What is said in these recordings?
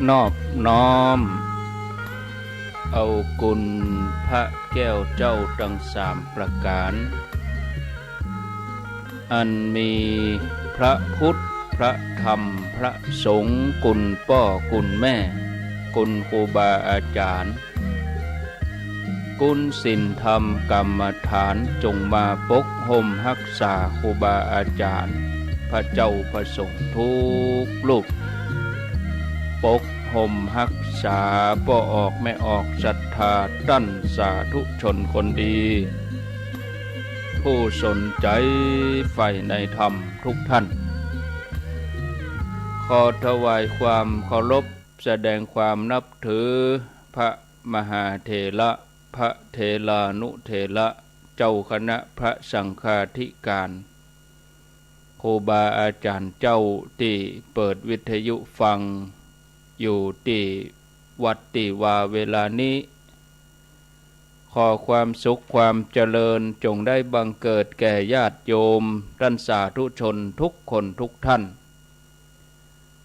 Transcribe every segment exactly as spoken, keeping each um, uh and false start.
นอบน้อมเอาคุณพระแก้วเจ้าตังสามประก๋าน อันมีพระพุทธ พระธรรม พระสงฆ์ คุณป้อคุณแม่ คุณครูบาอาจ๋ารย์ คุณศีลธรรมกรรมฐาน จงมาปกฮ่มฮักษาครูบาอาจ๋ารย์ พระเจ้าพระสงฆ์กู้รูป ปกฮ่มฮักษาป้อออกแม่ออกศรัทธา ต้านสาธุชนคนดี ผู้สนใจ๋ใฝ่ในธรรมทุกท่าน ขอถวายความเคารพ แสดงความนับถือ พระมหาเถระ พระเถรานุเถระ เจ้าคณะพระสังฆาธิการ ครูบาอาจ๋ารย์เจ้าตี้เปิดวิทยุฟังอยู่ตี้วัดตี้วาเวลานี้ ขอความสุขความเจริญจงได้บังเกิดแก่ญาติโยมต้านสาธุชนทุกคนทุกท่าน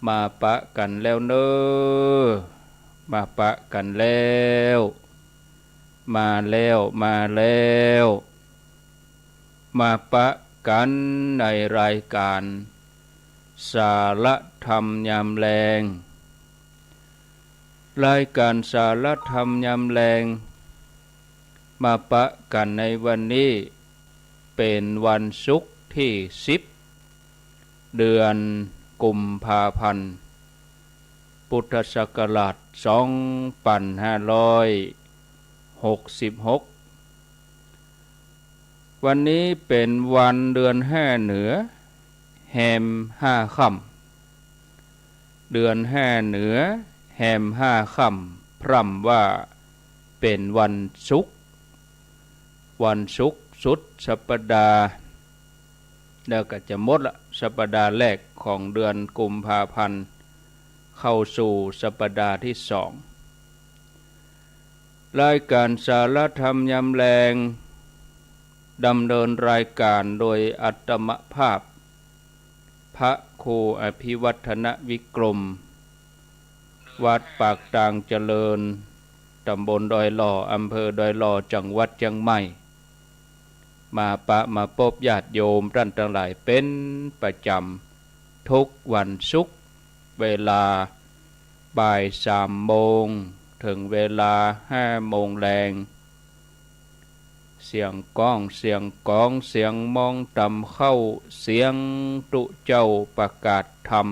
มาปะกั๋นแล้วเน่อ มาปะกั๋นแล้ว มาแล้ว มาแล้ว มาปะกั๋นในรายก๋านสาระธรรมยามแลง รายก๋านสาระธรรมยามแลง มาปะกั๋นในวันนี้ เป๋นวันศุกร์ตี้สิบ เดือนกุมภาพันธ์ พุทธศักราชสองปันห้าร้อยหกสิบหก วันนี้เป๋นวันเดือนห้าเหนือ แฮมห้าค่ำ เดือนห้าเหนือ แฮมห้าค่ำ พร่ำว่าเป๋นวันศุกร์ วันศุกร์สุดสัปดาห์ แล้วก็จะหมดละ สัปดาห์แรกของเดือนกุมภาพันธ์ เข้าสู่สัปดาห์ตี้สอง รายก๋านสาระธรรมยามแลง ดำเนินรายก๋านโดยอาตมาภาพ พระครูอภิวัฒนวิกรม วัดปากตางเจริญ ตำบลดอยหล่อ อำเภอดอยหล่อ จังหวัดเจียงใหม่ มาปะมาปบญาติโยมต้านตังหลายเป๋นประจ๋ำ ทุกวันศุกร์ เวลาบ่ายสามโมง เถิงเวลาห้าโมงแลง เสียงก้อง เสียงก๋อง เสียงมองตำเข้า เสียงตุ๊เจ้าประกาศธรรม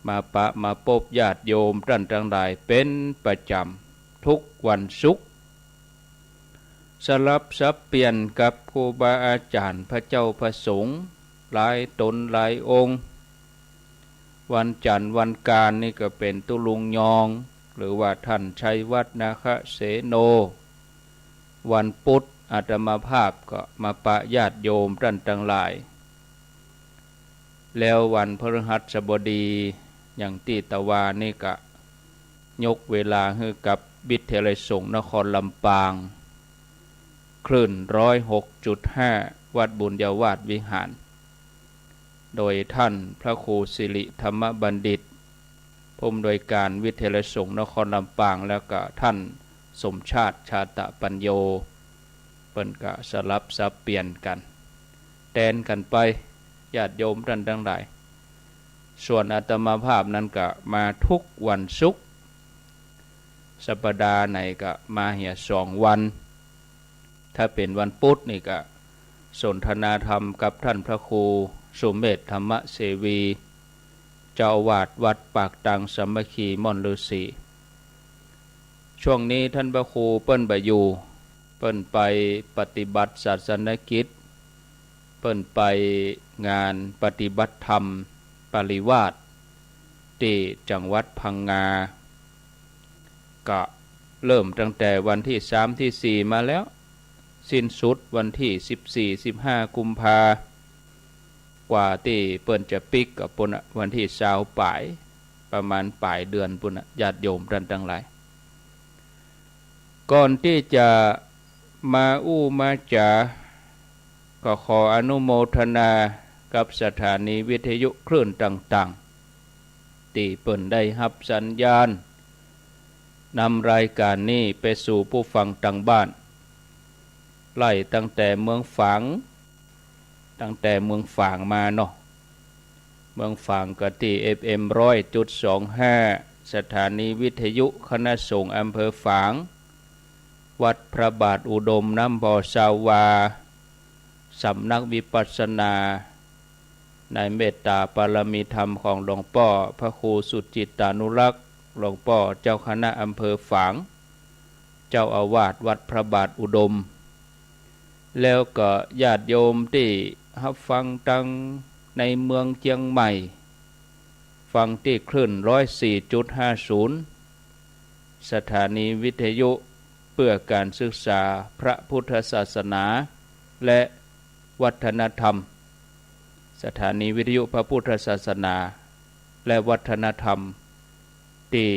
มาปะมาปบญาติโยมต้านตังหลายเป๋นประจ๋ำ ทุกวันศุกร์ สลับสับเปลี่ยนกับครูบาอาจ๋ารย์พระเจ้าพระสงฆ์หลายต๋นหลายองค์ วันจันทร์วันอังคารนี่ก็เป๋นตุ๊ลุงยอง หรือว่าต้านชัยวัฒน์ นาคเสโน วันพุธอาตมาภาพก็มาปะญาติโยมต้านตังหลาย แล้ววันพฤหัสบดี อย่างตี้ตะวานี่ก็ยกเวลาหื้อกับวิทยาลัยสงฆ์นครลำปาง คลื่นร้อยหกจุดห้า วัดบุญญาวาสวิหาร โดยต้านพระครูสิริธรรมบัณฑิต ผู้อำนวยก๋านวิทยาลัยสงฆ์นครลำปาง แล้วก็ต้านสมชาติ ชาตปัญโญ เปิ้นก็สลับสับเปลี่ยนกั๋น แตนกั๋นไป ญาติโยมต้านตังหลาย ส่วนอาตมาภาพนั้นก็มาทุกวันศุกร์ สัปดาห์ไหนก็มาเหียสองวัน ถ้าเป๋นวันพุธนี่ก็สนทนาธรรมกับต้านพระครูสุเมธธรรมเสวี เจ้าอาวาสวัดปากตางสามัคคีม่อนฤๅษี ช่วงนี้ต้านพระครูเปิ้นบ่อยู่ เปิ้นไปปฏิบัติศาสนกิจ เปิ้นไปงานปฏิบัติธรรมปริวาส ตี้จังหวัดพังงา ก็เริ่มตั้งแต่วันตี้สามตี้สี่มาแล้ว สิ้นสุดวันตี้สิบสี่ สิบห้า กุมภา กว่าตี้เปิ้นจะปิกก็ปู้นน่ะ วันตี้ซาวปาย ประมาณปายเดือนปู้นน่ะ ญาติโยมต้านตังหลาย ก่อนตี้จะมาอู้มาจ๋า ก็ขออนุโมทนากับสถานีวิทยุคลื่นต่าง ตี้เปิ้นได้ฮับสัญญาณนำรายก๋านนี้ไปสู่ผู้ฟังตางบ้าน ไล่ตั้งแต่เมืองฝาง ตั้งแต่เมืองฝางมาเนาะ เมืองฝางก็ตี้ เอฟเอ็ม ร้อยจุดสองห้า สถานีวิทยุคณะสงฆ์อำเภอฝาง วัดพระบาทอุดม น้ำบ่อซาวา สำนักวิปัสสนา ในเมตตาปารมีธรรมของหลวงป้อพระครูสุจิตตานุรักษ์ หลวงป้อเจ้าคณะอำเภอฝาง เจ้าอาวาสวัดพระบาทอุดม แล้วก็ญาติโยมตี้ฮับฟังตางในเมืองเจียงใหม่ ฟังตี้คลื่น ร้อยสี่จุดห้าศูนย์ สถานีวิทยุเพื่อการศึกษาพระพุทธศาสนาและวัฒนธรรม สถานีวิทยุพระพุทธศาสนาและวัฒนธรรม ตี้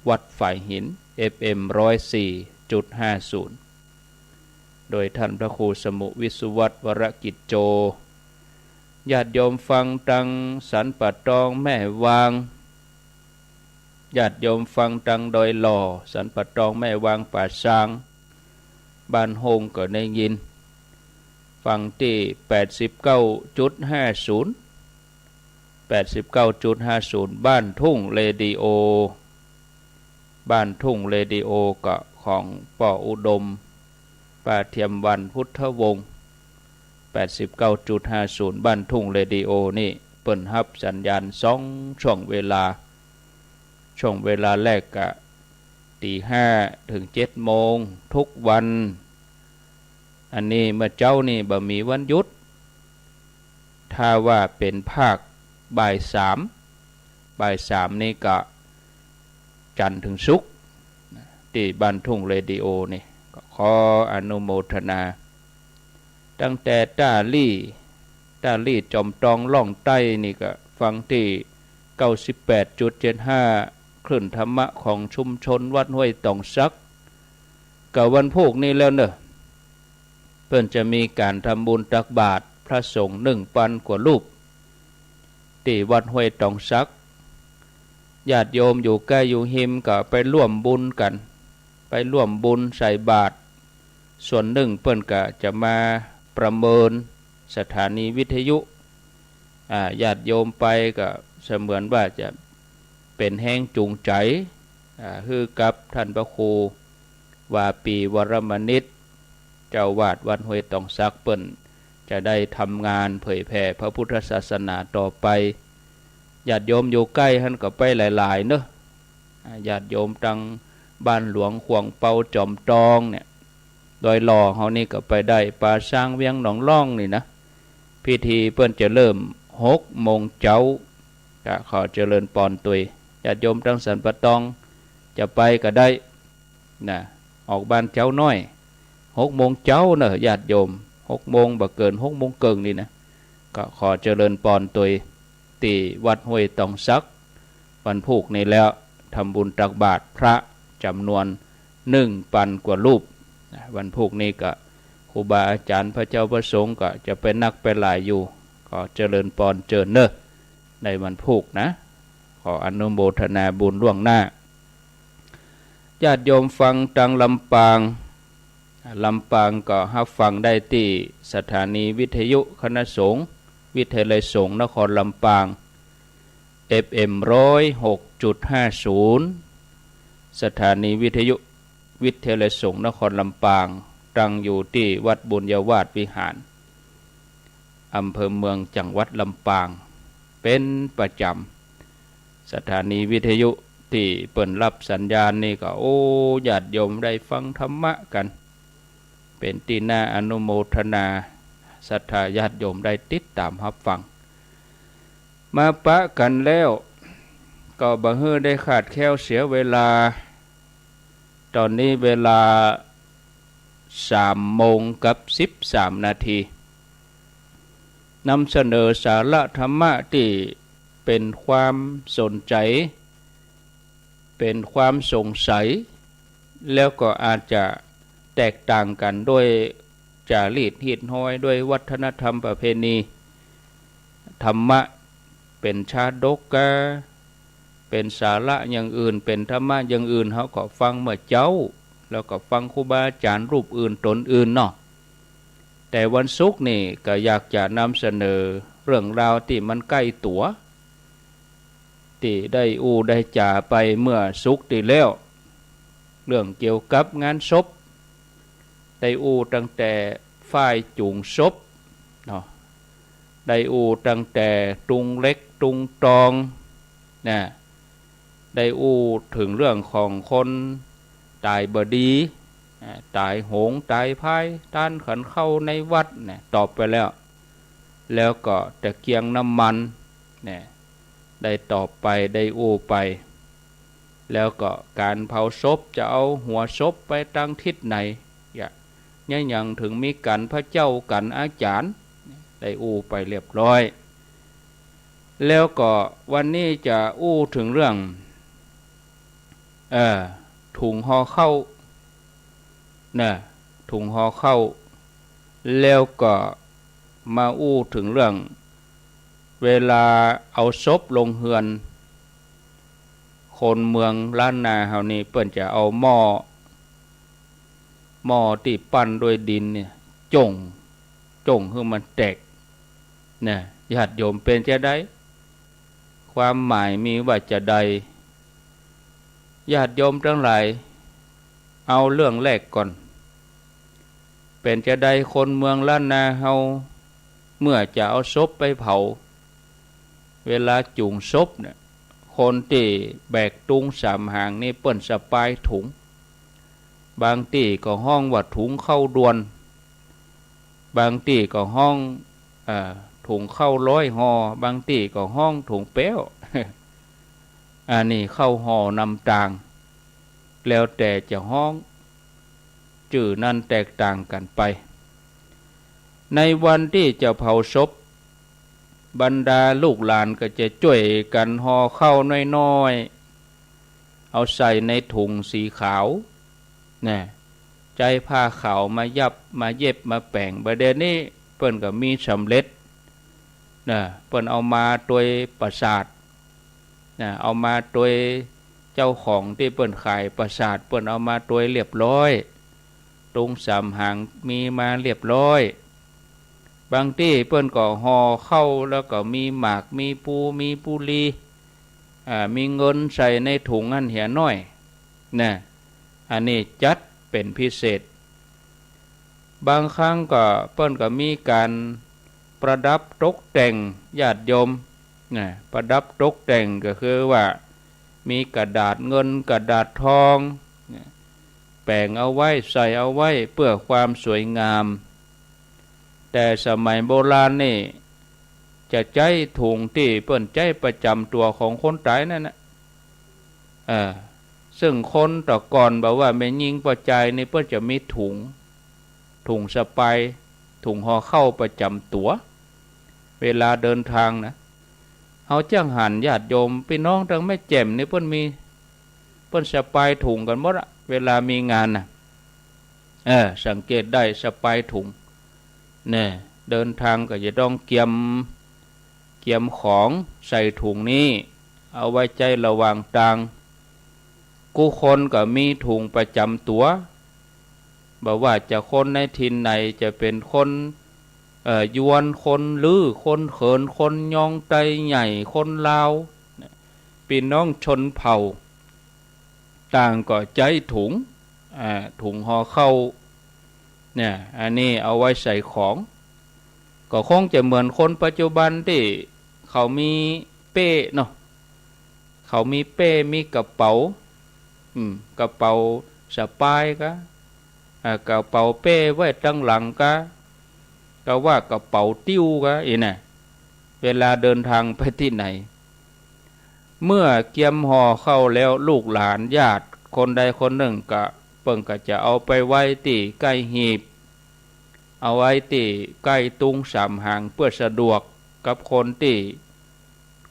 วัดฝายหิน เอฟเอ็ม ร้อยสี่จุดห้าศูนย์ โดยท่านพระครูสมุห์ วิศวัฒน์ วรกิจโจ ญาติโยมฟังตางสันป่าตอง แม่วาง ญาติโยมฟังตางดอยหล่อ สันป่าตอง แม่วาง ป่าซาง บ้านโฮงก็ได้ยิน ฟังตี้ แปดสิบเก้าจุดห้าศูนย์ แปดสิบเก้าจุดห้าศูนย์ บ้านทุ่งเรดิโอ บ้านทุ่งเรดิโอก็ของป้ออุดม ป้าเทียมวรรณ พุทธวงศ์ แปดสิบเก้าจุดห้าศูนย์ บ้านทุ่งเรดิโอนี่ เปิ้นฮับสัญญาณสองช่วงเวลา ช่วงเวลาแรกก็ ตีห้าเถิงเจ็ดโมงทุกวัน อันนี้เมื่อเจ๊านี่บ่มีวันหยุด ถ้าว่าเป๋นภาคบ่ายสาม บ่ายสามนี่ก็จันทร์เถิงศุกร์ ตี้บ้านทุ่งเรดิโอนี่ ก็ขออนุโมทนา ตั้งแต่ต้าลี่ ต้าลี่จอมตองล่องใต้นี่ก็ฟังตี้ เก้าสิบแปดจุดเจ็ดห้า คลื่นธรรมะของชุมชนวัดห้วยตองสัก ก็วันพูกนี้แล้วเนอะ เปิ้นจะมีก๋านทำบุญตักบาตรพระสงฆ์หนึ่งปันกว่ารูป ตี้วัดห้วยตองสัก ญาติโยมอยู่ใก้อยู่ฮิมก็ไปร่วมบุญกั๋น ไปร่วมบุญใส่บาตร ส่วนนึ่งเปิ้นก็จะมาประเมินสถานีวิทยุ อ่า ญาติโยมไปก็เสมือนว่าจะเป๋นแฮงจูงใจ๋ อ่า หื้อกับท่านพระครู วาปี วรมณิช เจ้าอาวาสวัดห้วยตองสัก เปิ้นจะได้ทำงานเผยแผ่พระพุทธศาสนาต่อไป ญาติโยมอยู่ใก้หั้นก็ไปหลายๆ เนอะ อ่า ญาติโยมตางบ้านหลวง ขวางเปา จอมตองเนี่ย ดอยหล่อเฮานี่ก็ไปได้ ป่าซาง เวียงหนองล่องนี่นะ พิธีเปิ้นจะเริ่มหกโมงเจ๊า ก็ขอเจริญปอนตวย ญาติโยมตางสันป่าตองจะไปก็ได้นะ ออกบ้านเจ๊าน้อย หกโมงเจ๊าเนอะญาติโยม หกโมงบ่เกิน หกโมงเกิ่งนี่นะ ก็ขอเจริญปอนตวย ตี้วัดห้วยตองสัก วันพูกนี้แล้ว ทำบุญตักบาตรพระจ๋ำนวนหนึ่งปันกว่ารูป นะ วันพูกนี้ก็ครูบาอาจ๋ารย์พระเจ้าพระสงฆ์ก็จะไปนักไปหลายอยู่ ขอเจริญปอนเจิญเนอะ ในวันพูกนะ ขออนุโมทนาบุญล่วงหน้า ญาติโยมฟังตางลำปาง ลำปางก็ฮับฟังได้ตี้สถานีวิทยุคณะสงฆ์วิทยาลัยสงฆ์นครลำปาง เอฟเอ็ม ร้อยหกจุดห้าศูนย์ สถานีวิทยุวิทยาลัยสงฆ์นครลำปาง ตั้งอยู่ตี้วัดบุญญาวาสวิหาร อำเภอเมือง จังหวัดลำปาง เป๋นประจ๋ำ สถานีวิทยุตี้เปิ้นฮับสัญญาณนี่ก็ โอ้ ญาติโยมได้ฟังธรรมะกั๋น เป๋นตี้น่าอนุโมทนา ศรัทธาญาติโยมได้ติดต๋ามฮับฟัง มาปะกั๋นแล้ว ก็บ่หื้อได้ขาดแคลนเสียเวลา ต๋อนนี้เวลาสามโมงกับสิบสามนาที นำเสนอสาระธรรมะตี้เป๋นความสนใจ๋ เป๋นความสงสัย แล้วก็อาจจะแตกต่างกั๋นด้วยจ๋ารีตฮีตฮอย ด้วยวัฒนธรรมประเพณี ธรรมะเป๋นชาดกกา ป๋นสาระอย่างอื่น ป๋นธรรมะอย่างอื่น เฮาก็ฟังเมื่อเจ๊า แล้วก็ฟังครูบาอาจ๋ารย์รูปอื่นต๋นอื่นเนาะ แต่วันศุกร์นี่ก็อยากจะนำเสนอเรื่องราวตี้มันใก้ตั๋ว ตี้ได้อู้ได้จ๋าไปเมื่อศุกร์ตี้แล้ว เรื่องเกี่ยวกับงานศพ ได้อู้ตั้งแต่ฝ่ายจุงศพเนาะ ได้อู้ตั้งแต่ตุงเล็กตุงตองนะ ได้อู้เถิงเรื่องของคนต๋ายบ่ดี อ่า ต๋ายโหงต๋ายพาย ต้านขันเข้าในวัดนะ ตอบไปแล้ว แล้วก็ตะเกียงน้ำมันนะ ได้ตอบไป ได้อู้ไป แล้วก็ก๋านเผาศพจะเอาหัวศพไปตางทิศไหน ยะ เนี่ยยังเถิงมีกัณฑ์พระเจ้ากัณฑ์อาจ๋ารย์ ได้อู้ไปเรียบร้อย แล้วก็วันนี้จะอู้เถิงเรื่อง เอ่อ ถุงห่อข้าวนะ ถุงห่อข้าว แล้วก็มาอู้เถิงเรื่อง เวลาเอาศพลงเฮือน คนเมืองล้านนาเฮานี่เปิ้นจะเอาหม้อ หม้อตี้ปั้นด้วยดินเนี่ย จ้ง จ้งหื้อมันแตกนะ ญาติโยมเป๋นจาใด ความหมายมีว่าจาใด ญาติโยมตังหลาย เอาเรื่องแรกก่อน เป๋นจาใดคนเมืองล้านนาเฮา เมื่อจะเอาศพไปเผา เวลาจุงศพเนี่ย คนตี้แบกตุงสามหางนี่เปิ้นสะปายถุง บางตี้ก็ฮ้องว่าถุงข้าวด่วน บางตี้ก็ฮ้อง เอ่อ ถุงข้าวร้อยห่อ บางตี้ก็ฮ้องถุงแป๊ว อันนี้ข้าวห่อนำตาง แล้วแต่จะฮ้อง จื้อนั้นแตกต่างกั๋นไป ในวันตี้จะเผาศพ บรรดาลูกหลานก็จะจ้วยกั๋นห่อข้าวน้อยๆ เอาใส่ในถุงสีขาวนะ ใจ๊ผ้าขาวมายับ มาเย็บ มาแป๋ง บ่าเดี่ยวนี้เปิ้นก็มีสำเร็จนะ เปิ้นเอามาตวยปราสาทนะ เอามาตวยเจ้าของตี้เปิ้นขายปราสาท เปิ้นเอามาตวยเรียบร้อย ตุงสามหางมีมาเรียบร้อย บางตี้เปิ้นก็ห่อข้าว แล้วก็มีหมาก มีปู มีปุรี อ่า มีเงินใส่ในถุงหั้นเหียน้อยนะ อันนี้จัดเป๋นพิเศษ บางครั้งก็เปิ้นก็มีก๋านประดับตกแต่งญาติโยมนะ ประดับตกแต่งก็คือว่ามีกระดาษเงินกระดาษทองนะ แป๋งเอาไว้ ใส่เอาไว้เปื้อความสวยงาม แต่สมัยโบราณนี่ จะใจ๊ถุงตี้เปิ้นใจ๊ประจ๋ำตั๋วของคนต๋ายนั่นนะ เออ ซึ่งคนแต่ก่อนบ่าว่าแม่ญิงป้อจายนี่เปิ้นจะมีถุง ถุงสะปาย ถุงห่อข้าวประจ๋ำตั๋ว เวลาเดินตางนะ เฮาจักหันญาติโยมปี้น้องตางแม่แจ่มนี่เปิ้นมี เปิ้นสะปายถุงกั๋นหมดอะ เวลามีงานน่ะ เออ สังเกตได้สะปายถุง แน่ เดินตางก็จะต้องเกียม เกียมของใส่ถุงนี้ เอาไว้ใจ๊ระหว่างตาง กู้คนก็มีถุงประจ๋ำตั๋ว บ่ว่าจะคนในถิ่นไหน จะเป๋นคน เอ่อ ยวน คนลื้อ คนเขิน คนยอง ไตใหญ่ คนลาว ปี้น้องชนเผ่า ต่างก็ใจ๊ถุง อ่า ถุงห่อข้าวเนี่ย อันนี้เอาไว้ใส่ของ ก็คงจะเหมือนคนปัจจุบันตี้เขามีเป้เนาะ เขามีเป้ มีกระเป๋า อืม กระเป๋าสะปายกา อ่า กระเป๋าเป้ไว้ตังหลังกา ก็ว่ากระเป๋าติ้วกา อี้น่ะ เวลาเดินตางไปตี้ไหน เมื่อเกียมห่อข้าวแล้ว ลูกหลานญาติคนใดคนนึ่งก็ เปิ้นก็จะเอาไปไว้ตี้ใก้หีบ เอาไว้ตี้ใก้ตุงสามหาง เปื้อสะดวกกับคนตี้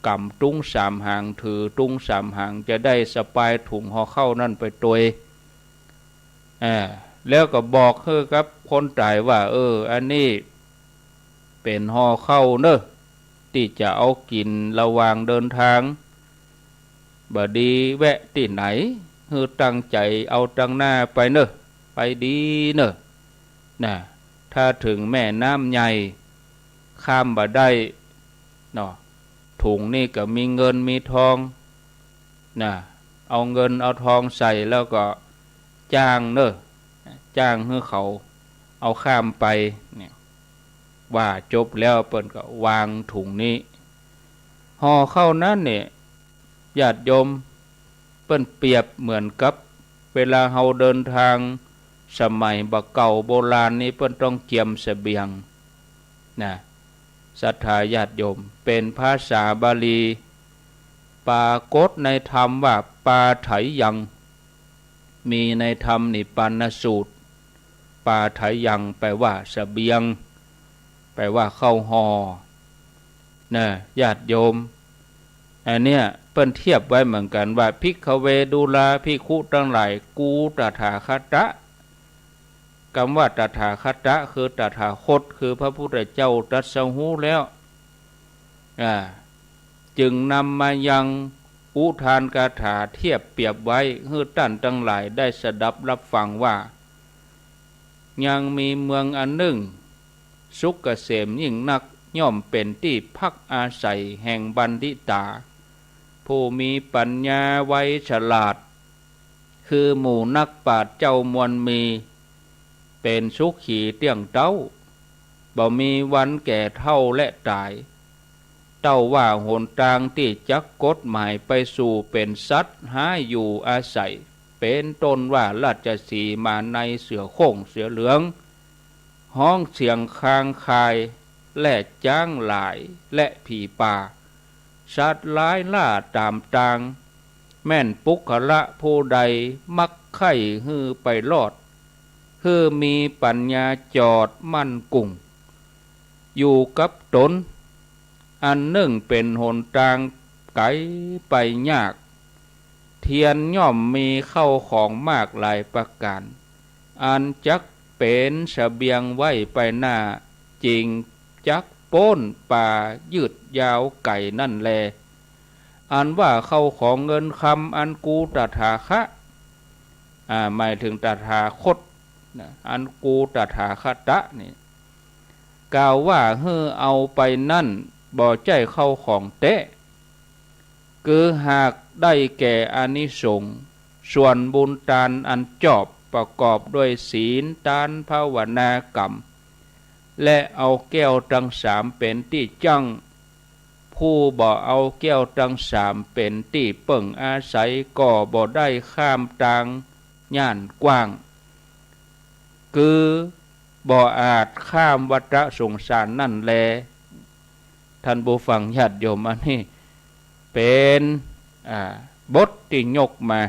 ก๋ำตุงสามหาง ถือตุงสามหาง จะได้สะปายถุงห่อข้าวนั้นไปตวย อ่า แล้วก็บอกหื้อกับคนต๋ายว่า เออ อันนี้เป๋นห่อข้าวเน่อ ตี้จะเอากิ๋นระหว่างเดินตาง บ่ดีแวะตี้ไหน หื้อตั้งใจ๋เอาตังหน้าไปเน่อ ไปดีเน่อ น่ะ ถ้าเถิงแม่น้ำใหญ่ ข้ามบ่ได้เนาะ ถุงนี่ก็มีเงินมีทอง น่ะ เอาเงินเอาทองใส่แล้วก็จ้างเน่อ จ้างหื้อเขาเอาข้ามไป เนี่ย ว่าจบแล้วเปิ้นก็วางถุงนี้ ห่อข้าวนั้นเนี่ย ญาติโยม เปิ้นเปรียบเหมือนกับเวลาเฮาเดินทาง สมัยบ่าเก่าโบราณนี้เปิ้นต้องเกียมเสบียง น่ะ ศรัทธาญาติโยม เป๋นภาษาบาลี ปรากฏในธรรมว่า ปาไถยัง มีในธรรมนิปปานสูตร ปาไถยัง แปลว่าเสบียง แปลว่าข้าวห่อ น่ะ ญาติโยม อันเนี้ยเปิ้นเทียบไว้เหมือนกั๋นว่า ภิกขเว ดูราภิกขุตังหลาย กูตถาคตะ กำว่าตถาคตะ คือตถาคต คือพระพุทธเจ้าตรัสฮู้แล้ว อ่า จึงนำมายังอุทานคาถาเทียบเปรียบไว้ หื้อต้านตังหลายได้สดับรับฟังว่า ยังมีเมืองอันนึ่ง สุขเกษมยิ่งนัก ย่อมเป๋นตี้พักอาศัยแห่งบัณฑิตา ผู้มีปัญญาไวฉลาด คือหมู่นักปราชญ์เจ้ามวลมี เป๋นสุขีเตี้ยงเต๊า บ่มีวันแก่เฒ่าและต๋าย เต้าว่าหนตางตี้จักกฎหมายไปสู่เป๋นสัตว์ฮ้ายอยู่อาศัย เป๋นต้นว่าราชสีห์ หมาไน เสือโคร่ง เสือเหลือง ฮ้องเสียงคางคาย และจ๊างหลาย และผีป่า สัตว์ร้ายล่าต๋ามตาง แม่นปุคคละผู้ใดมักใค่หื้อไปรอด หื้อมีปัญญาจอดมั่นกุ้ง อยู่กับต๋น อันนึ่งเป๋นหนตางไก๋ไปยาก เทียนย่อมมีเข้าของมากหลายประก๋าน อันจักเป๋นเสบียงไว้ไปหน้า จึงจักป๊นป่ายืดยาวไก๋นั้นแล อันว่าเข้าของเงินคำอันกูตถาคะ อ่า หมายเถิงตถาคต นะ อันกูตถาคตะนี่ กล่าวว่าหื้อเอาไปนั้น บ่ใจ้เข้าของแต๊ คือหากได้แก่อานิสงส์ ส่วนบุญตานอันจอบประกอบด้วยศีล ตาน ภาวนากรรม และเอาแก้วตังสามเป๋นตี้จั้ง ผู้บ่เอาแก้วตังสามเป๋นตี้เปิ้งอาศัย ก็บ่ได้ข้ามตางย่านกว้าง คือบ่อาจข้ามวัฏสงสารนั้นแล ท่านผู้ฟังญาติโยม อันนี้เป๋น อ่า บทตี้ยกมา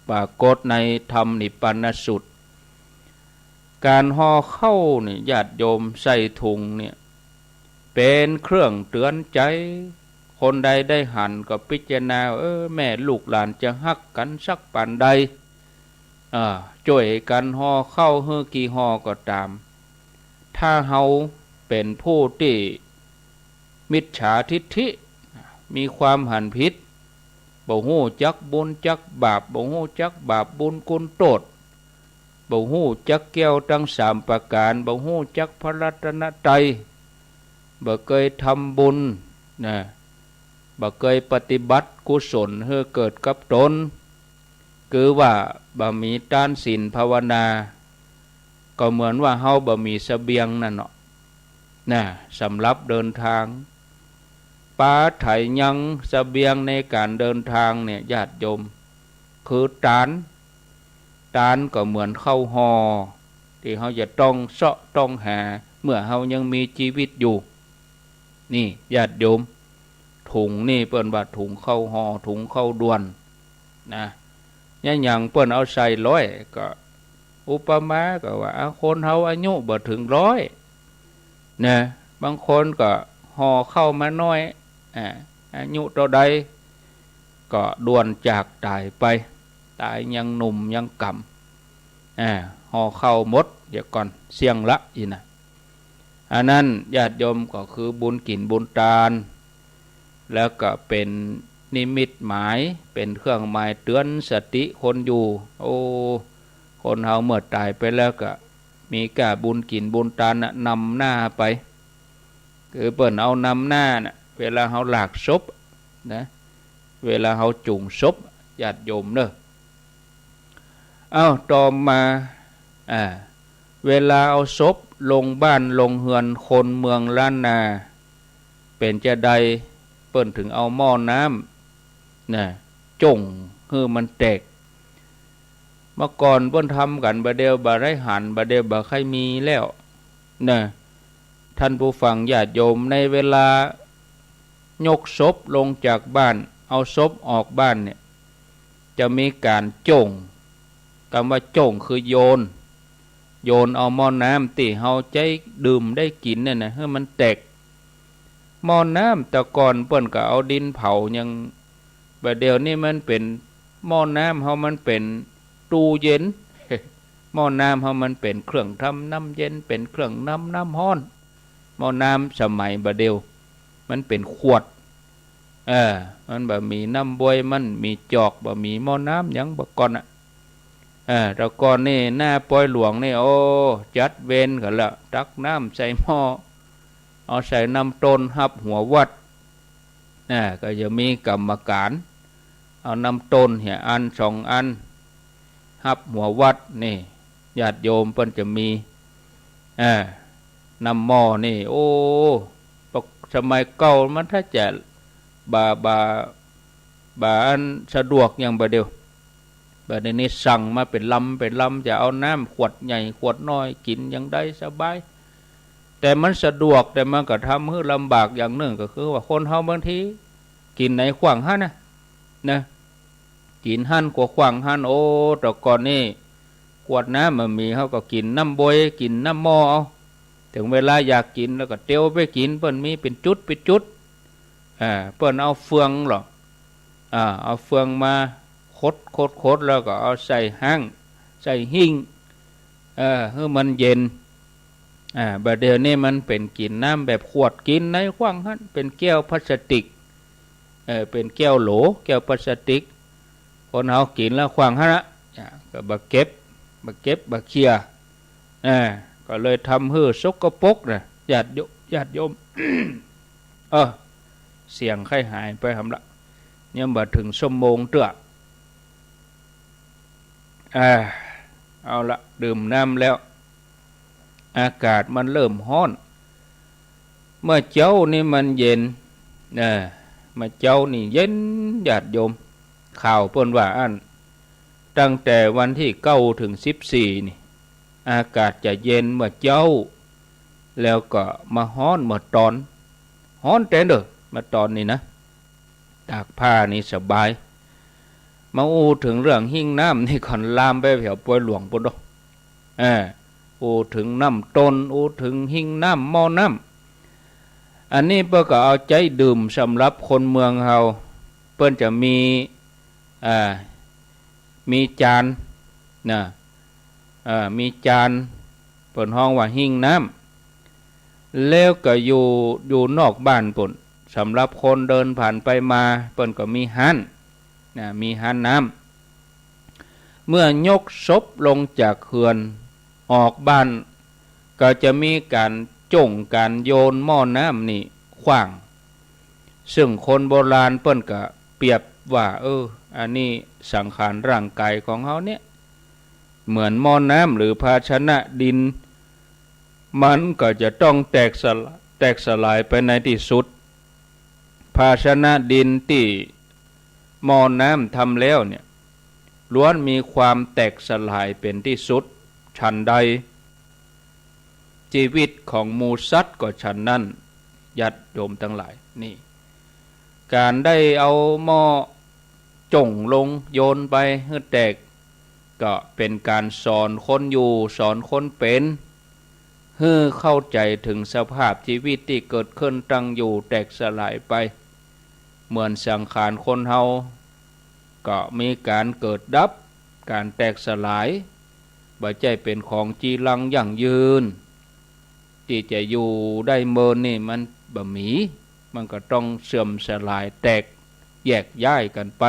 ปรากฏในธรรมนิปปานสูตร ก๋านห่อข้าวนี่ ญาติโยม ใส่ถุงเนี่ย เป๋นเครื่องเตื๋อนใจ๋ คนใดได้หันก็พิจารณา เออ แม่ลูกหลานจะฮักกั๋นสักปานใด อ่า จ้วยกั๋นห่อข้าวหื้อกี่ห่อก็ต๋าม ถ้าเฮาเป๋นผู้ตี้มิจฉาทิฏฐิ มีความหันผิด บ่ฮู้จักบุญจักบาป บ่ฮู้จักบาปบุญคุณโต้ษ บ่ฮู้จักแก้วตังสามประก๋าน บ่ฮู้จักพระรัตนตรัย บ่เกยทำบุญนะ บ่เกยปฏิบัติกุศลหื้อเกิดกับต๋น คือว่าบ่มีตานศีลภาวนา ก็เหมือนว่าเฮาบ่มีเสบียงนั่นเนาะ นะ สำหรับเดินทาง ปาไถยัง เสบียงในก๋านเดินทางเนี่ย ญาติโยม คือตาน ตานก็เหมือนข้าวห่อ ตี้เฮาจะต้องเซาะต้องหา เมื่อเฮายังมีจีวิตอยู่ นี่ ญาติโยม ถุงนี่เปิ้นว่าถุงข้าวห่อ ถุงข้าวด่วน นะ ยะหยังเปิ้นเอาใส่ร้อย ก็อุปมาก็ว่า อ่ะ คนเฮาอายุบ่เถิงร้อย นะ บางคนก็ห่อข้าวมาน้อย อ่า อายุเต้าใดก็ด่วนจากต๋ายไป ต๋ายยังหนุ่มยังก๋ำ อ่า ห่อข้าวหมด เดี๋ยวก่อน เสี้ยงละอี้นะ อันนั้นญาติโยมก็คือบุญกิ๋นบุญตาน แล้วก็เป๋น นิมิตหมาย เป๋นเครื่องหมายเตื๋อนสติคนอยู่ โอ้ คนเฮาเมื่อต๋ายไปแล้วก็มีก้าบุญกิ๋นบุญตานน่ะนำหน้าไป คือเปิ้นเอานำหน้าน่ะ เวลาเฮาหลากศพนะ เวลาเฮาจุ่งศพ ญาติโยมเน่อ เอ้า ต่อมา อ่า เวลาเอาศพลงบ้านลงเฮือนคนเมืองล้านนา เป๋นจาใดเปิ้นถึงเอาหม้อน้ำน่ะ จ้งหื้อมันแตก เมื่อก่อนเปิ้นทำกั๋น บ่าเดี่ยวบ่ได้หัน บ่าเดี่ยวบ่ใค่มีแล้วน่ะ ท่านผู้ฟังญาติโยม ในเวลายกศพลงจากบ้าน เอาศพออกบ้านเนี่ย จะมีก๋านจ้ง กำว่าจ้งคือโยน โยนเอาหม้อน้ำตี้เฮาใจ๊ดื่มได้กิ๋นเนี่ยนะ หื้อมันแตก หม้อน้ำแต่ก่อนเปิ้นก็เอาดินเผายัง บ่าเดี่ยวนี้มันเป๋น หม้อน้ำเฮามันเป๋นตู้เย็น หม้อน้ำเฮามันเป๋นเครื่องทำน้ำเย็น เป๋นเครื่องทำน้ำฮ้อน หม้อน้ำสมัยบ่าเดี่ยว มันเป๋นขวด เออ มันบ่มีน้ำบวย มันมีจอก บ่มีหม้อน้ำหยังบ่าก่อนน่ะ เออ แต่ก่อนนี่หน้าปอยหลวงนี่ โอ้ จัดเวรกั๋นละ ตักน้ำใส่หม้อ เอาใส่น้ำต้นฮับหัววัด น่ะ ก็จะมีกรรมก๋าน เอาน้ำต้นเหียอันสองอัน ฮับหัววัดนี่ ญาติโยมเปิ้นจะมี อ่า น้ำหม้อนี่ โอ้ ปก สมัยเก่ามันถ้าจะบ่า บ่า บ่าอันสะดวกอย่างบ่าเดี่ยว บ่าเดี่ยวนี้สั่งมาเป๋นลำเป๋นลำ จะเอาน้ำขวดใหญ่ขวดน้อยกิ๋นอย่างใดสบาย แต่มันสะดวก แต่มันก็ทำหื้อลำบากอย่างนึ่ง ก็คือว่าคนเฮาบางทีกิ๋นไหนขว้างหั้นน่ะ นะ กิ๋นหั้นกว่าขว้างหั้น โอ้ แต่ก่อนนี่ขวดน้ำบ่มี เฮาก็กิ๋นน้ำบวย กิ๋นน้ำหม้อเอา เถิงเวลาอยากกิ๋นแล้วก็เตียวไปกิ๋น เปิ้นมีเป๋นจุดเป๋นจุด อ่า เปิ้นเอาเฟืองเหรอ อ่า เอาเฟืองมาขดขดขด แล้วก็เอาใส่ห้าง ใส่หิ้ง เออ หื้อมันเย็น อ่า บ่าเดี่ยวนี้มันเป๋นกิ๋นน้ำแบบขวด กิ๋นไหนขว้างหั้น เป๋นแก้วพลาสติก เออ เป๋นแก้วโหล แก้วพลาสติก คนเฮากิ๋นแล้วขว้างหั้นละ อ่า ก็บ่เก็บ บ่เก็บ บ่เขี่ย อ่า ก็เลยทำหื้อสกปรกน่ะ ญาติโยม ญาติโยม เออ เสียงใค่หายไปหำละ ยังบ่เถิงชั่วโมงเตื้อ อ่า เอาละ ดื่มน้ำแล้ว อากาศมันเริ่มฮ้อน เมื่อเจ๊านี่มันเย็น เออ เมื่อเจ๊านี่เย็น ญาติโยม ข่าวเปิ้นว่าอั้น ตั้งแต่วันตี้เก้าเถิงสิบสี่นี่ อากาศจะเย็นเมื่อเจ๊า แล้วก็มาฮ้อนเมื่อตอน ฮ้อนแต๊เน่อ เมื่อตอนนี้นะ ตากผ้านี่สบาย มาอู้เถิงเรื่องหิ้งน้ำนี่ก่อน ลามไปแถวปอยหลวงปู้นดอก เออ อู้เถิงน้ำต้น อู้เถิงหิ้งน้ำ หม้อน้ำ อันนี้เปิ้นก็เอาใจ๊ดื่มสำหรับคนเมืองเฮา เปิ้นจะมี อ่า มีจาน นะ อ่า มีจาน เปิ้นฮ้องว่าหิ้งน้ำ แล้วก็อยู่ อยู่นอกบ้านปู้น สำหรับคนเดินผ่านไปมา เปิ้นก็มีฮ้าน นะ มีฮ้านน้ำ เมื่อยกศพลงจากเฮือนออกบ้าน ก็จะมีก๋านจ้งก๋านโยนหม้อน้ำนี่ขว้าง ซึ่งคนโบราณเปิ้นก็เปรียบว่า เออ อันนี้สังขารร่างกายของเฮาเนี่ย เหมือนหม้อน้ำหรือภาชนะดิน มันก็จะต้องแตกสล- แตกสลายไปในตี้สุด ภาชนะดินตี้หม้อน้ำทำแล้วเนี่ย ล้วนมีความแตกสลายเป๋นตี้สุด ฉันใด จีวิตของหมู่สัตว์ก็ฉันนั้น ญาติโยมตังหลาย นี่ ก๋านได้เอาหม้อจ้งลงโยนไปหื้อแตก ก็เป๋นก๋านสอนคนอยู่ สอนคนเป๋น หื้อเข้าใจ๋เถิงสภาพจีวิตตี้เกิดขึ้นตั้งอยู่แตกสลายไป เหมือนสังขารคนเฮา ก็มีก๋านเกิดดับ ก๋านแตกสลาย บ่ใจ้เป๋นของจีรังยั่งยืน ตี้จะอยู่ได้เมินนี่มันบ่มี มันก็ต้องเสื่อมสลายแตก แยกย้ายกั๋นไป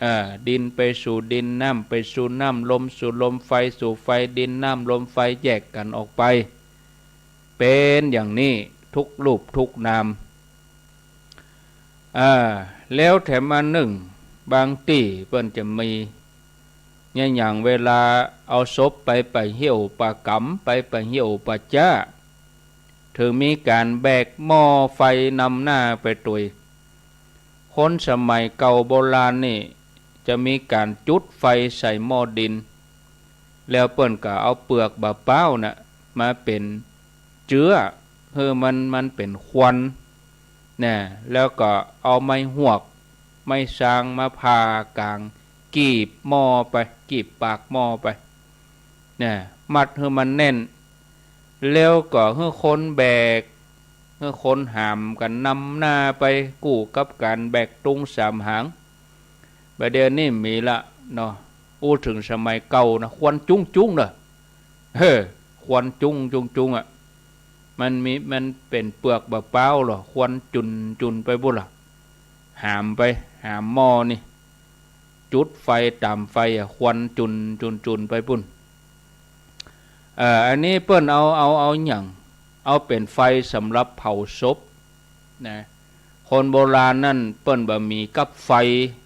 เอ่อ ดินไปสู่ดิน น้ำไปสู่น้ำ ลมสู่ลม ไฟสู่ไฟ ดิน น้ำ ลม ไฟ แยกกั๋นออกไป เป๋นอย่างนี้ทุกรูปทุกนาม อ่า แล้วแถมอันนึ่ง บางตี้เปิ้นจะมี อย่างเวลาเอาศพไป ไปเหี่ยวปะก๋ำ ไป ไปเหี่ยวปะจ๊ะ เถิงมีก๋านแบกหม้อไฟนำหน้าไปตวย คนสมัยเก่าโบราณนี่ จะมีก๋านจุดไฟใส่หม้อดิน แล้วเปิ้นก็เอาเปลือกบ่าป๊าวน่ะ มาเป๋นเจื๊อ หื้อมัน มันเป๋นควัน น่ะ แล้วก็เอาไม้ฮวก ไม้ซางมาผ่ากลาง กีบหม้อไป กีบปากหม้อไป น่ะ มัดหื้อมันแน่น แล้วก็หื้อคนแบก หื้อคนหามกั๋นนำหน้าไป กู้กับก๋านแบกตุงสามหาง บ่าเดี่ยวนี้มีละเนาะ อู้เถิงสมัยเก่านะ ควันจุ้งๆ เนาะ เฮ้อ ควันจุ้งๆ อะ มันมี มันเป๋นเปลือกบ่าป๊าวเหรอ ควันจุนๆ ไปปู้นล่ะ หามไป หามหม้อนี่ จุดไฟต๋ามไฟอะ ควันจุนๆ ๆ ไปปู้น เอ่อ อันนี้เปิ้นเอา เอา เอาหยัง เอาเป๋นไฟสำหรับเผาศพ นะ คนโบราณนั่นเปิ้นบ่มีกับไฟ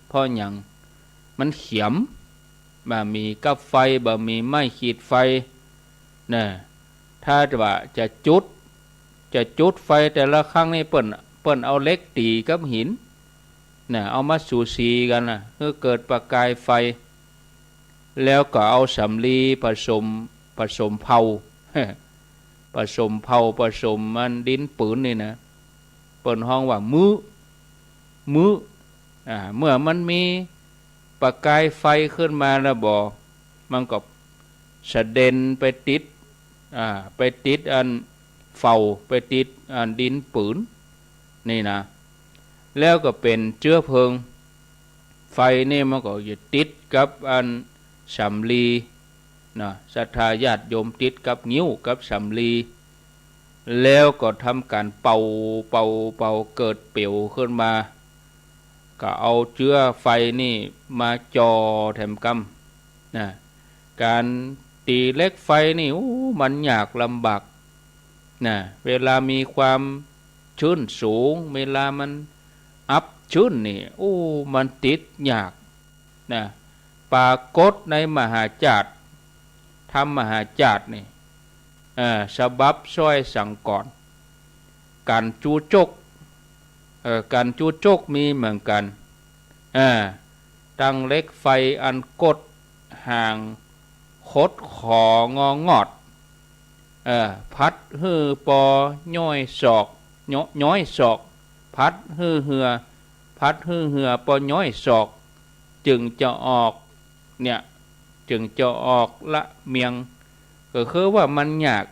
เพราะหยัง มันเขียม บ่มีกับไฟ บ่มีไม้ขีดไฟ นะ ถ้าว่าจะจุด จะจุดไฟแต่ละครั้งนี่เปิ้น เปิ้นเอาเหล็กตี๋กับหิน นะ เอามาสูสีกั๋นนะ หื้อเกิดประกายไฟ แล้วก็เอาสำลีผสม ผสมเผา ผสมเผา ผสมมันดินปืนนี่นะ เปิ้นฮ้องว่ามื้อ มื้อ อ่า เมื่อมันมีประกายไฟขึ้นมาแล้วบ่ มันก็สะเด็นไปติด อ่า ไปติดอันเฝ้า ไปติดอันดินปืนนี่นะ แล้วก็เป๋นเจื๊อเพลิง ไฟนี่มันก็จะติดกับอันสำลี นะ ศรัทธาญาติโยมติดกับงิ้วกับสำลี แล้วก็ทำก๋านเป่า เป่า เป่า เกิดเปลวขึ้นมา ก็เอาเจื๊อไฟนี่มาจ่อแถมกำ นะ ก๋านตี๋เหล็กไฟนี่ โอ้ มันยากลำบาก นะ เวลามีความชื้นสูง เวลามันอับชื้นนี่ โอ้ มันติดยาก นะ ปรากฏในมหาจาร์ ธรรมมหาจาร์นี่ เอ่อ ฉบับซ้อยสังกร ก๋านจูจก เอ่อ ก๋านจูจกมีเหมือนกั๋น เอ่อ ตั้งเหล็กไฟอันกดห่าง ขดขององอด เอ่อ ผัดหื้อปอย้อยซอก ย้อ ย้อยซอก ผัดหื้อเหือ ผัดหื้อเหือปอย้อยซอก จึงจะออก เนี่ย จึงจะออกละเมียง ก็คือว่ามันยาก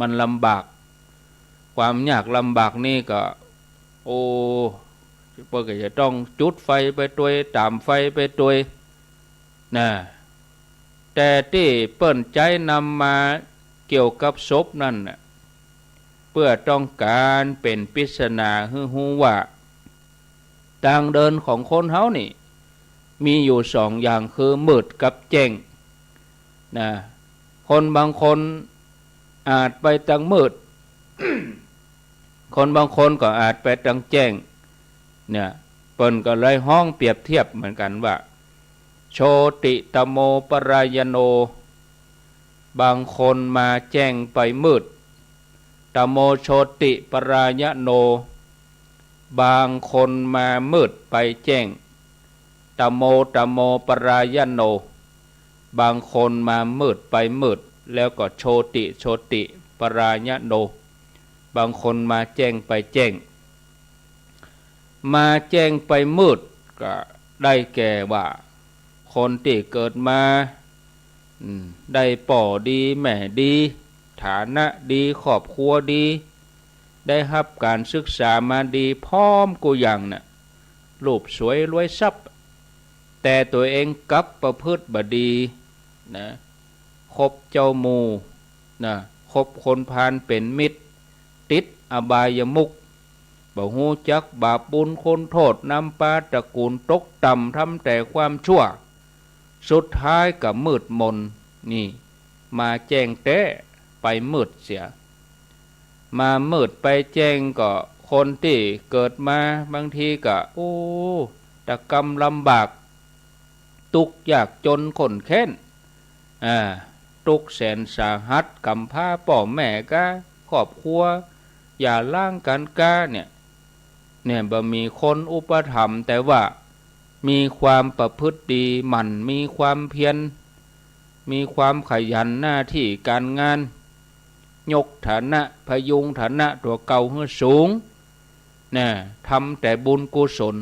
มันลำบาก ความยากลำบากนี่ก็ โอ้ เปิ้นก็จะต้องจุดไฟไปตวย ต๋ามไฟไปตวย นะ แต่ตี้เปิ้นใจ๊นำมาเกี่ยวกับศพนั่นน่ะ เปื้อต้องก๋านเป๋นปริศนาหื้อฮู้ว่า ตางเดินของคนเฮานี่ มีอยู่สองอย่าง คือมืดกับแจ้ง นะ คนบางคนอาจไปตางมืด คนบางคนก็อาจไปตางแจ้ง เนี่ย เปิ้นก็เลยฮ้องเปรียบเทียบเหมือนกั๋นว่า โชติตโมปรายโน บางคนมาแจ้งไปมืด ตโมโชติปรายโน บางคนมามืดไปแจ้ง ตโมตโมปรายโน บางคนมามืดไปมืด แล้วก็โชติโชติปรายโน บางคนมาแจ้งไปแจ้ง มาแจ้งไปมืด ก็ได้แก่ว่า คนตี้เกิดมา อืม ได้ป้อดีแม่ดี ฐานะดี ครอบครัวดี ได้ฮับก๋านศึกษามาดี พร้อมกู้อย่างน่ะ รูปสวยรวยทรัพย์ แต่ตั๋วเองกลับประพฤติบ่ดี นะ คบเจ้าหมู่ นะ คบคนพาลเป๋นมิตร ติดอบายมุข บ่ฮู้จักบาปบุญคุณโต้ษ นำปาตระกู๋นตกต่ำ ทำแต่ความชั่ว สุดท้ายก็มืดมน นี่ มาแจ้งแต๊ ไปมืดเสีย มามืดไปแจ้งก็ คนตี้เกิดมาบางทีก็ โอ้ ตะกำลำบาก ตุ๊กข์ยากจ๋นข้นแค้น อ่า ตุ๊กข์แสนสาหัส ก๋ำพร้าป้อแม่ก๊า ครอบครัวหย่าร้างกั๋นก๊าเนี่ย เนี่ย บ่มีคนอุปถัมภ์ แต่ว่ามีความประพฤติดี หมั่นมีความเพียร มีความขยันหน้าตี้ก๋านงาน ยกฐานะ พยุงฐานะตั๋วเก่าหื้อสูง นะ ทำแต่บุญกุศล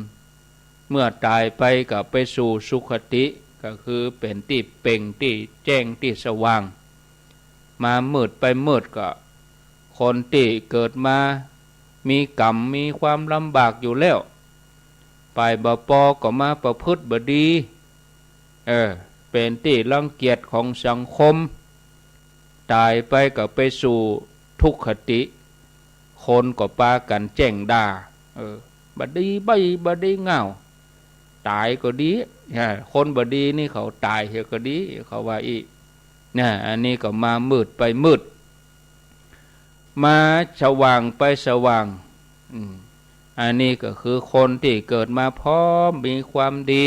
เมื่อต๋ายไปก็ไปสู่สุคติ ก็คือเป๋นตี้เป่ง ตี้แจ้ง ตี้สว่าง มามืดไปมืดก็ คนตี้เกิดมามีกรรม มีความลำบากอยู่แล้ว ไปบ่ปอก็มาประพฤติบ่ดี เออ เป๋นตี้รังเกียจของสังคม ต๋ายไปก็ไปสู่ทุคติ คนก็ปากั๋นแจ้งด่า เออ บ่ดีใบ้ บ่ดีง่าว ต๋ายก็ดี อ่า คนบ่ดีนี่เขาต๋ายเหียก็ดี เขาว่าอี้ นะ อันนี้ก็มามืดไปมืด มาสว่างไปสว่าง อืม อันนี้ก็คือคนตี้เกิดมาพร้อม มีความดี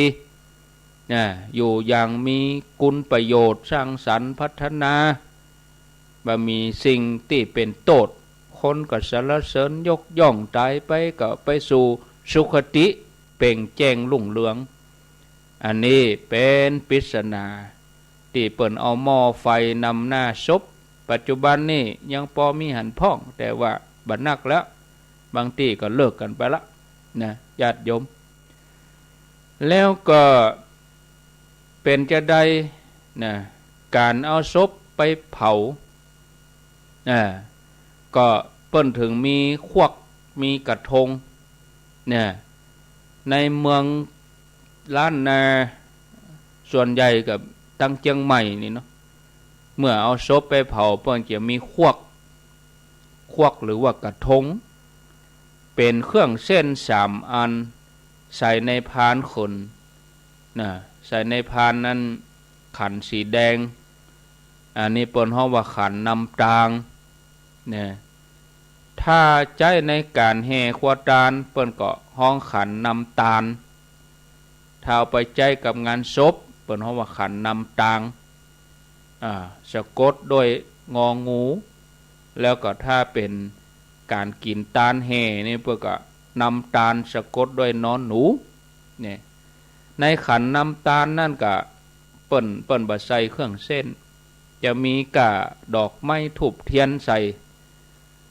นะ อยู่อย่างมีกุณประโยชน์ สร้างสรรค์พัฒนา บ่มีสิ่งตี้เป๋นโต้ษ คนก็สรรเสริญยกย่อง ต๋ายไปก็ไปสู่สุคติ เป่งแจ้งรุ่งเรือง อันนี้เป๋นปริศนา ตี้เปิ้นเอาหม้อไฟนำหน้าศพ ปัจจุบันนี่ยังปอมีหันพ่อง แต่ว่าบ่นักแล้ว บางตี้ก็เลิกกั๋นไปละ นะ ญาติโยม แล้วก็เป๋นจาใด นะ ก๋านเอาศพไปเผา อ่า ก็เปิ้นถึงมีขวัก มีกระทง เนี่ย ในเมืองล้านนา ส่วนใหญ่ก็ตังเจียงใหม่นี่เนาะ เมื่อเอาศพไปเผา เปิ้นจะมีขวัก ขวักหรือว่ากระทง เป๋นเครื่องเส้นสามอัน ใส่ในพานเขิน นะ ใส่ในพานนั้น ขันสีแดง อันนี้เปิ้นฮ้องว่าขันนำตาง นะ ถ้าใจ๊ในก๋านแห่ครัวตาน เปิ้นก็ฮ้องขันนำตาน ถ้าเอาไปใจ๊กับงานศพ เปิ้นฮ้องว่าขันนำตาง อ่า สะกดด้วยงองู แล้วก็ถ้าเป๋นก๋านกิ๋นตานแห่นี่ เปิ้นก็นำตาน สะกดด้วยนอนหนู เนี่ย ในขันนำตานนั่นก็ เปิ้น เปิ้นบ่ใส่เครื่องเส้น จะมีก้าดอกไม้ธูปเตียนใส่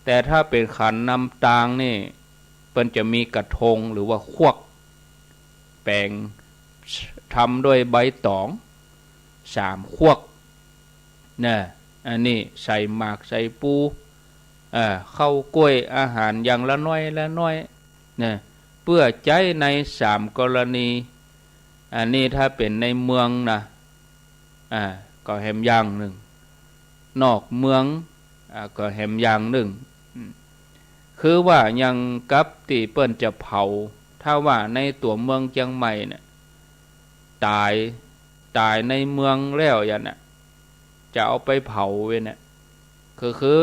แต่ถ้าเป๋นขันนำตางนี่ เปิ้นจะมีกระทงหรือว่าขวัก แป๋ง ทำด้วยใบต๋อง สามขวัก นะ อันนี้ใส่หมากใส่ปู เอ่อ ข้าวก้วย อาหารอย่างละน้อยละน้อย นะ เปื้อใจ๊ในสามกรณี อันนี้ถ้าเป๋นในเมืองนะ อ่า ก็แหมอย่างนึ่ง นอกเมือง อ่า ก็แหมอย่างนึ่ง อืม คือว่าอย่างกับตี้เปิ้นจะเผา ถ้าว่าในตั๋วเมืองเจียงใหม่เนี่ย ต๋าย ต๋ายในเมืองแล้วอย่างเนี่ย จะเอาไปเผาเว้ยเนี่ย คือ คือ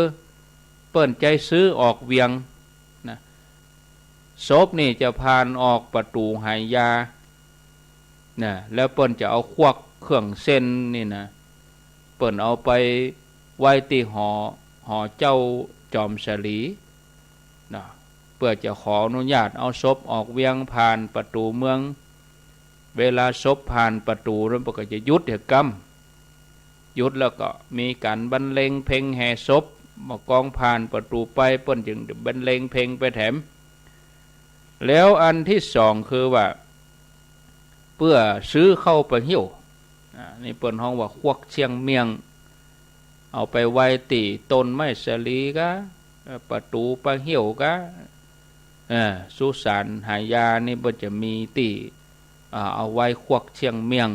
เปิ้นใจ๊ซื้อออกเวียงนะ ศพนี่จะผ่านออกประตู๋หายา นะ แล้วเปิ้นจะเอาขวักเครื่องเส้นนี่นะ เปิ้นเอาไปไว้ตี้หอ หอเจ้าจอมสลี นะ เปื้อจะขออนุญาตเอาศพออกเวียงผ่านประตู๋เมือง เวลาศพผ่านประตู๋นั้น เปิ้นก็จะหยุดเหียกำ หยุดแล้วก็มีก๋านบรรเลงเพลงแห่ศพ เมื่อกองผ่านประตู๋ไป เปิ้นจึงบรรเลงเพลงไปแถม แล้วอันตี้สองคือว่า เปื้อซื้อข้าวไปหิ้ว อ่า นี่เปิ้นฮ้องว่าขวักเชียงเมี่ยง เอาไปไว้ตี้ต้นไม้สะหลีกา เอ่อ ประตู๋ปะหิ้วกา เอ่อ สุสานหายานี่เปิ้นจะมีตี้ อ่า เอาไว้ขวักเชียงเมี่ยง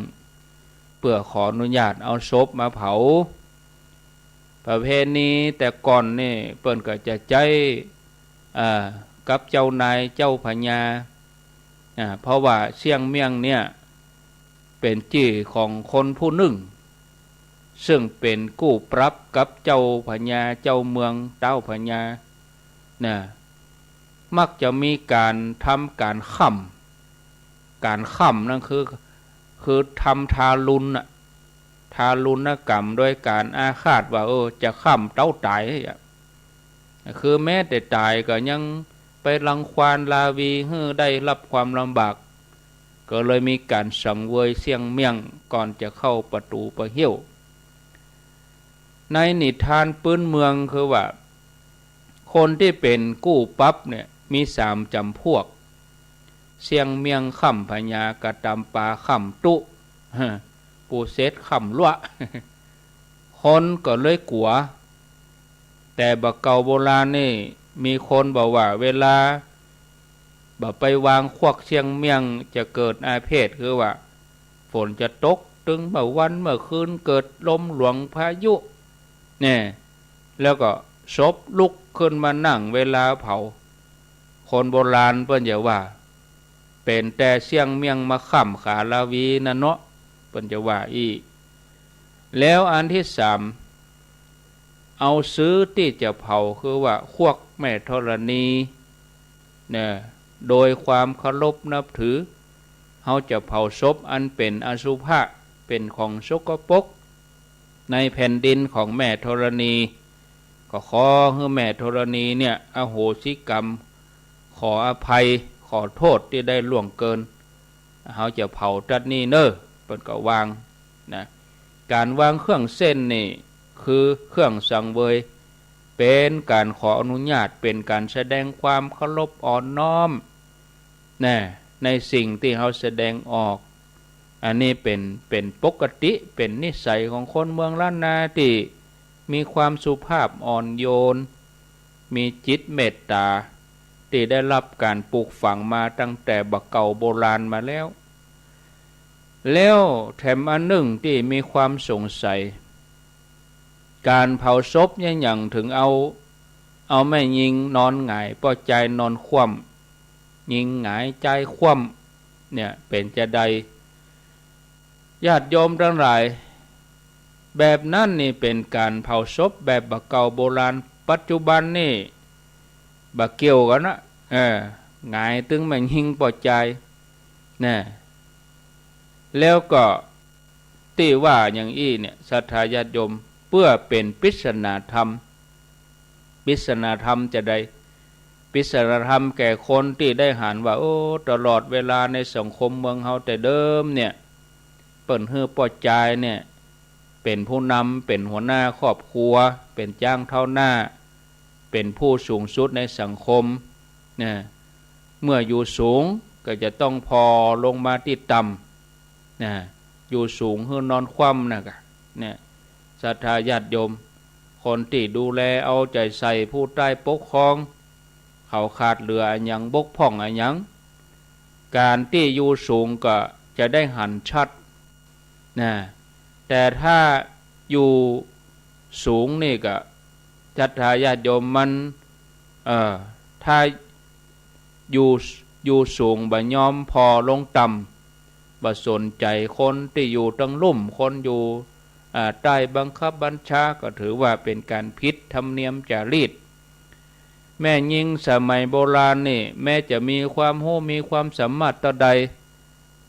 เปื้อขออนุญาตเอาศพมาเผา ประเพณีแต่ก่อนนี่เปิ้นก็จะใจ๊ อ่า กับเจ้านายเจ้าพญา อ่า เพราะว่าเสี้ยงเมี่ยงเนี่ย เป๋นจื้อของคนผู้นึ่ง ซึ่งเป๋นกู้ปรับกับเจ้าพญา เจ้าเมือง ต๊าวพญา นะ มักจะมีก๋านทำก๋านค่ำ ก๋านค่ำนั้นคือ คือทำทารุณน่ะ ทารุณกรรมโดยก๋านอาฆาตว่า เออ จะค่ำเต๊าต๋ายอะ คือแม้แต่ต๋ายก็ยังไปรังควานราวีหื้อได้ฮับความลำบาก ก็เลยมีก๋านสังเวยเสี้ยงเมี่ยงก่อนจะเข้าประตู๋พระเฮี้ยว ในนิทานปื๊นเมืองคือว่า คนตี้เป๋นกู้ปรับเนี่ยมีสามจ๋ำพวก เสี้ยงเมี่ยงค่ำพญากระตำป๋าค่ำตุ๊ ฮะ ปูเสดค่ำลัวะ คนก็เลยกั๋ว แต่บ่าเก่าโบราณนี่มีคนบอกว่าเวลาบ่าไปวางขวักเสี้ยงเมี่ยงจะเกิดอาเพศ คือว่าฝนจะตก ตึงเมื่อวันเมื่อคืนเกิดลมหลวงพายุเนี่ย แล้วก็ศพลุกขึ้นมานั่งเวลาเผา คนโบราณเปิ้นจะว่า เป๋นแต่เสี้ยงเมี่ยงมาค่ำขาราวีนั่นเนาะ เปิ้นจะว่าอี้ แล้วอันตี้สาม เอาซื้อตี้จะเผา คือว่าขวักแม่ธรณีเนี่ย โดยความเคารพนับถือ เฮาจะเผาศพอันเป๋นอสุภะ เป๋นของสกปรก ในแผ่นดินของแม่ธรณี ก็ขอหื้อแม่ธรณีเนี่ยอโหสิกรรม ขออภัย ขอโต้ษตี้ได้ล่วงเกิน เฮาจะเผาตั๊ดนี้เน่อ เปิ้นก็วางนะ ก๋านวางเครื่องเส้นนี่คือเครื่องสังเวย เป๋นก๋านขออนุญาต เป๋นก๋านแสดงความเคารพอ่อนน้อม นะ ในสิ่งตี้เฮาแสดงออก อันนี้เป๋น เป๋นปกติ เป๋นนิสัยของคนเมืองล้านนาตี้มีความสุภาพอ่อนโยน มีจิตเมตต๋า ตี้ได้ฮับก๋านปลูกฝังมาตั้งแต่บ่าเก่าโบราณมาแล้ว แล้วแถมอันนึ่งตี้มีความสงสัย ก๋านเผาศพเนี่ยหยังเถิงเอา เอาแม่ญิงนอนหงาย ป้อจายนอนคว่ำ ญิงหงายจายคว่ำ เนี่ย เป๋นจาใด ญาติโยมตังหลาย แบบนั้นนี่เป๋นก๋านเผาศพแบบบ่าเก่าโบราณ ปัจจุบันนี่บ่เกี่ยวกั๋นนะ เออ หงายตึงแม่ญิงป้อจาย นะ แล้วก็ตี้ว่าอย่างอี้เนี่ย ศรัทธาญาติโยม เปื้อเป๋นปริศนาธรรม ปริศนาธรรมจาใด ปริศนาธรรมแก่คนตี้ได้หันว่า โอ้ ตลอดเวลาในสังคมเมืองเฮาแต่เดิมเนี่ย เปิ้นหื้อป้อจายเนี่ย เป๋นผู้นำ เป๋นหัวหน้าครอบครัว เป๋นจ๊างเฒ่าหน้า เป๋นผู้สูงสุดในสังคม นะ เมื่ออยู่สูงก็จะต้องผ่อลงมาตี้ต่ำ นะ อยู่สูงหื้อนอนคว่ำนะกะ เนี่ย ศรัทธาญาติโยม คนตี้ดูแลเอาใจ๋ใส่ผู้ใต้ปกครอง เขาขาดเหลืออะหยัง บกพร่องอะหยัง ก๋านตี้อยู่สูงก็จะได้หันชัด นะ แต่ถ้าอยู่สูงนี่ก็ ศรัทธาญาติโยม มัน เอ่อ ถ้าอยู่ อยู่สูงบ่ยอมผ่อลงต่ำ บ่สนใจ๋คนตี้อยู่ตังลุ่ม คนอยู่ อ่า ใต้บังคับบัญชา ก็ถือว่าเป๋นก๋านผิดธรรมเนียมจ๋ารีต แม่ญิงสมัยโบราณนี่ แม้จะมีความฮู้ มีความสามารถเต้าใด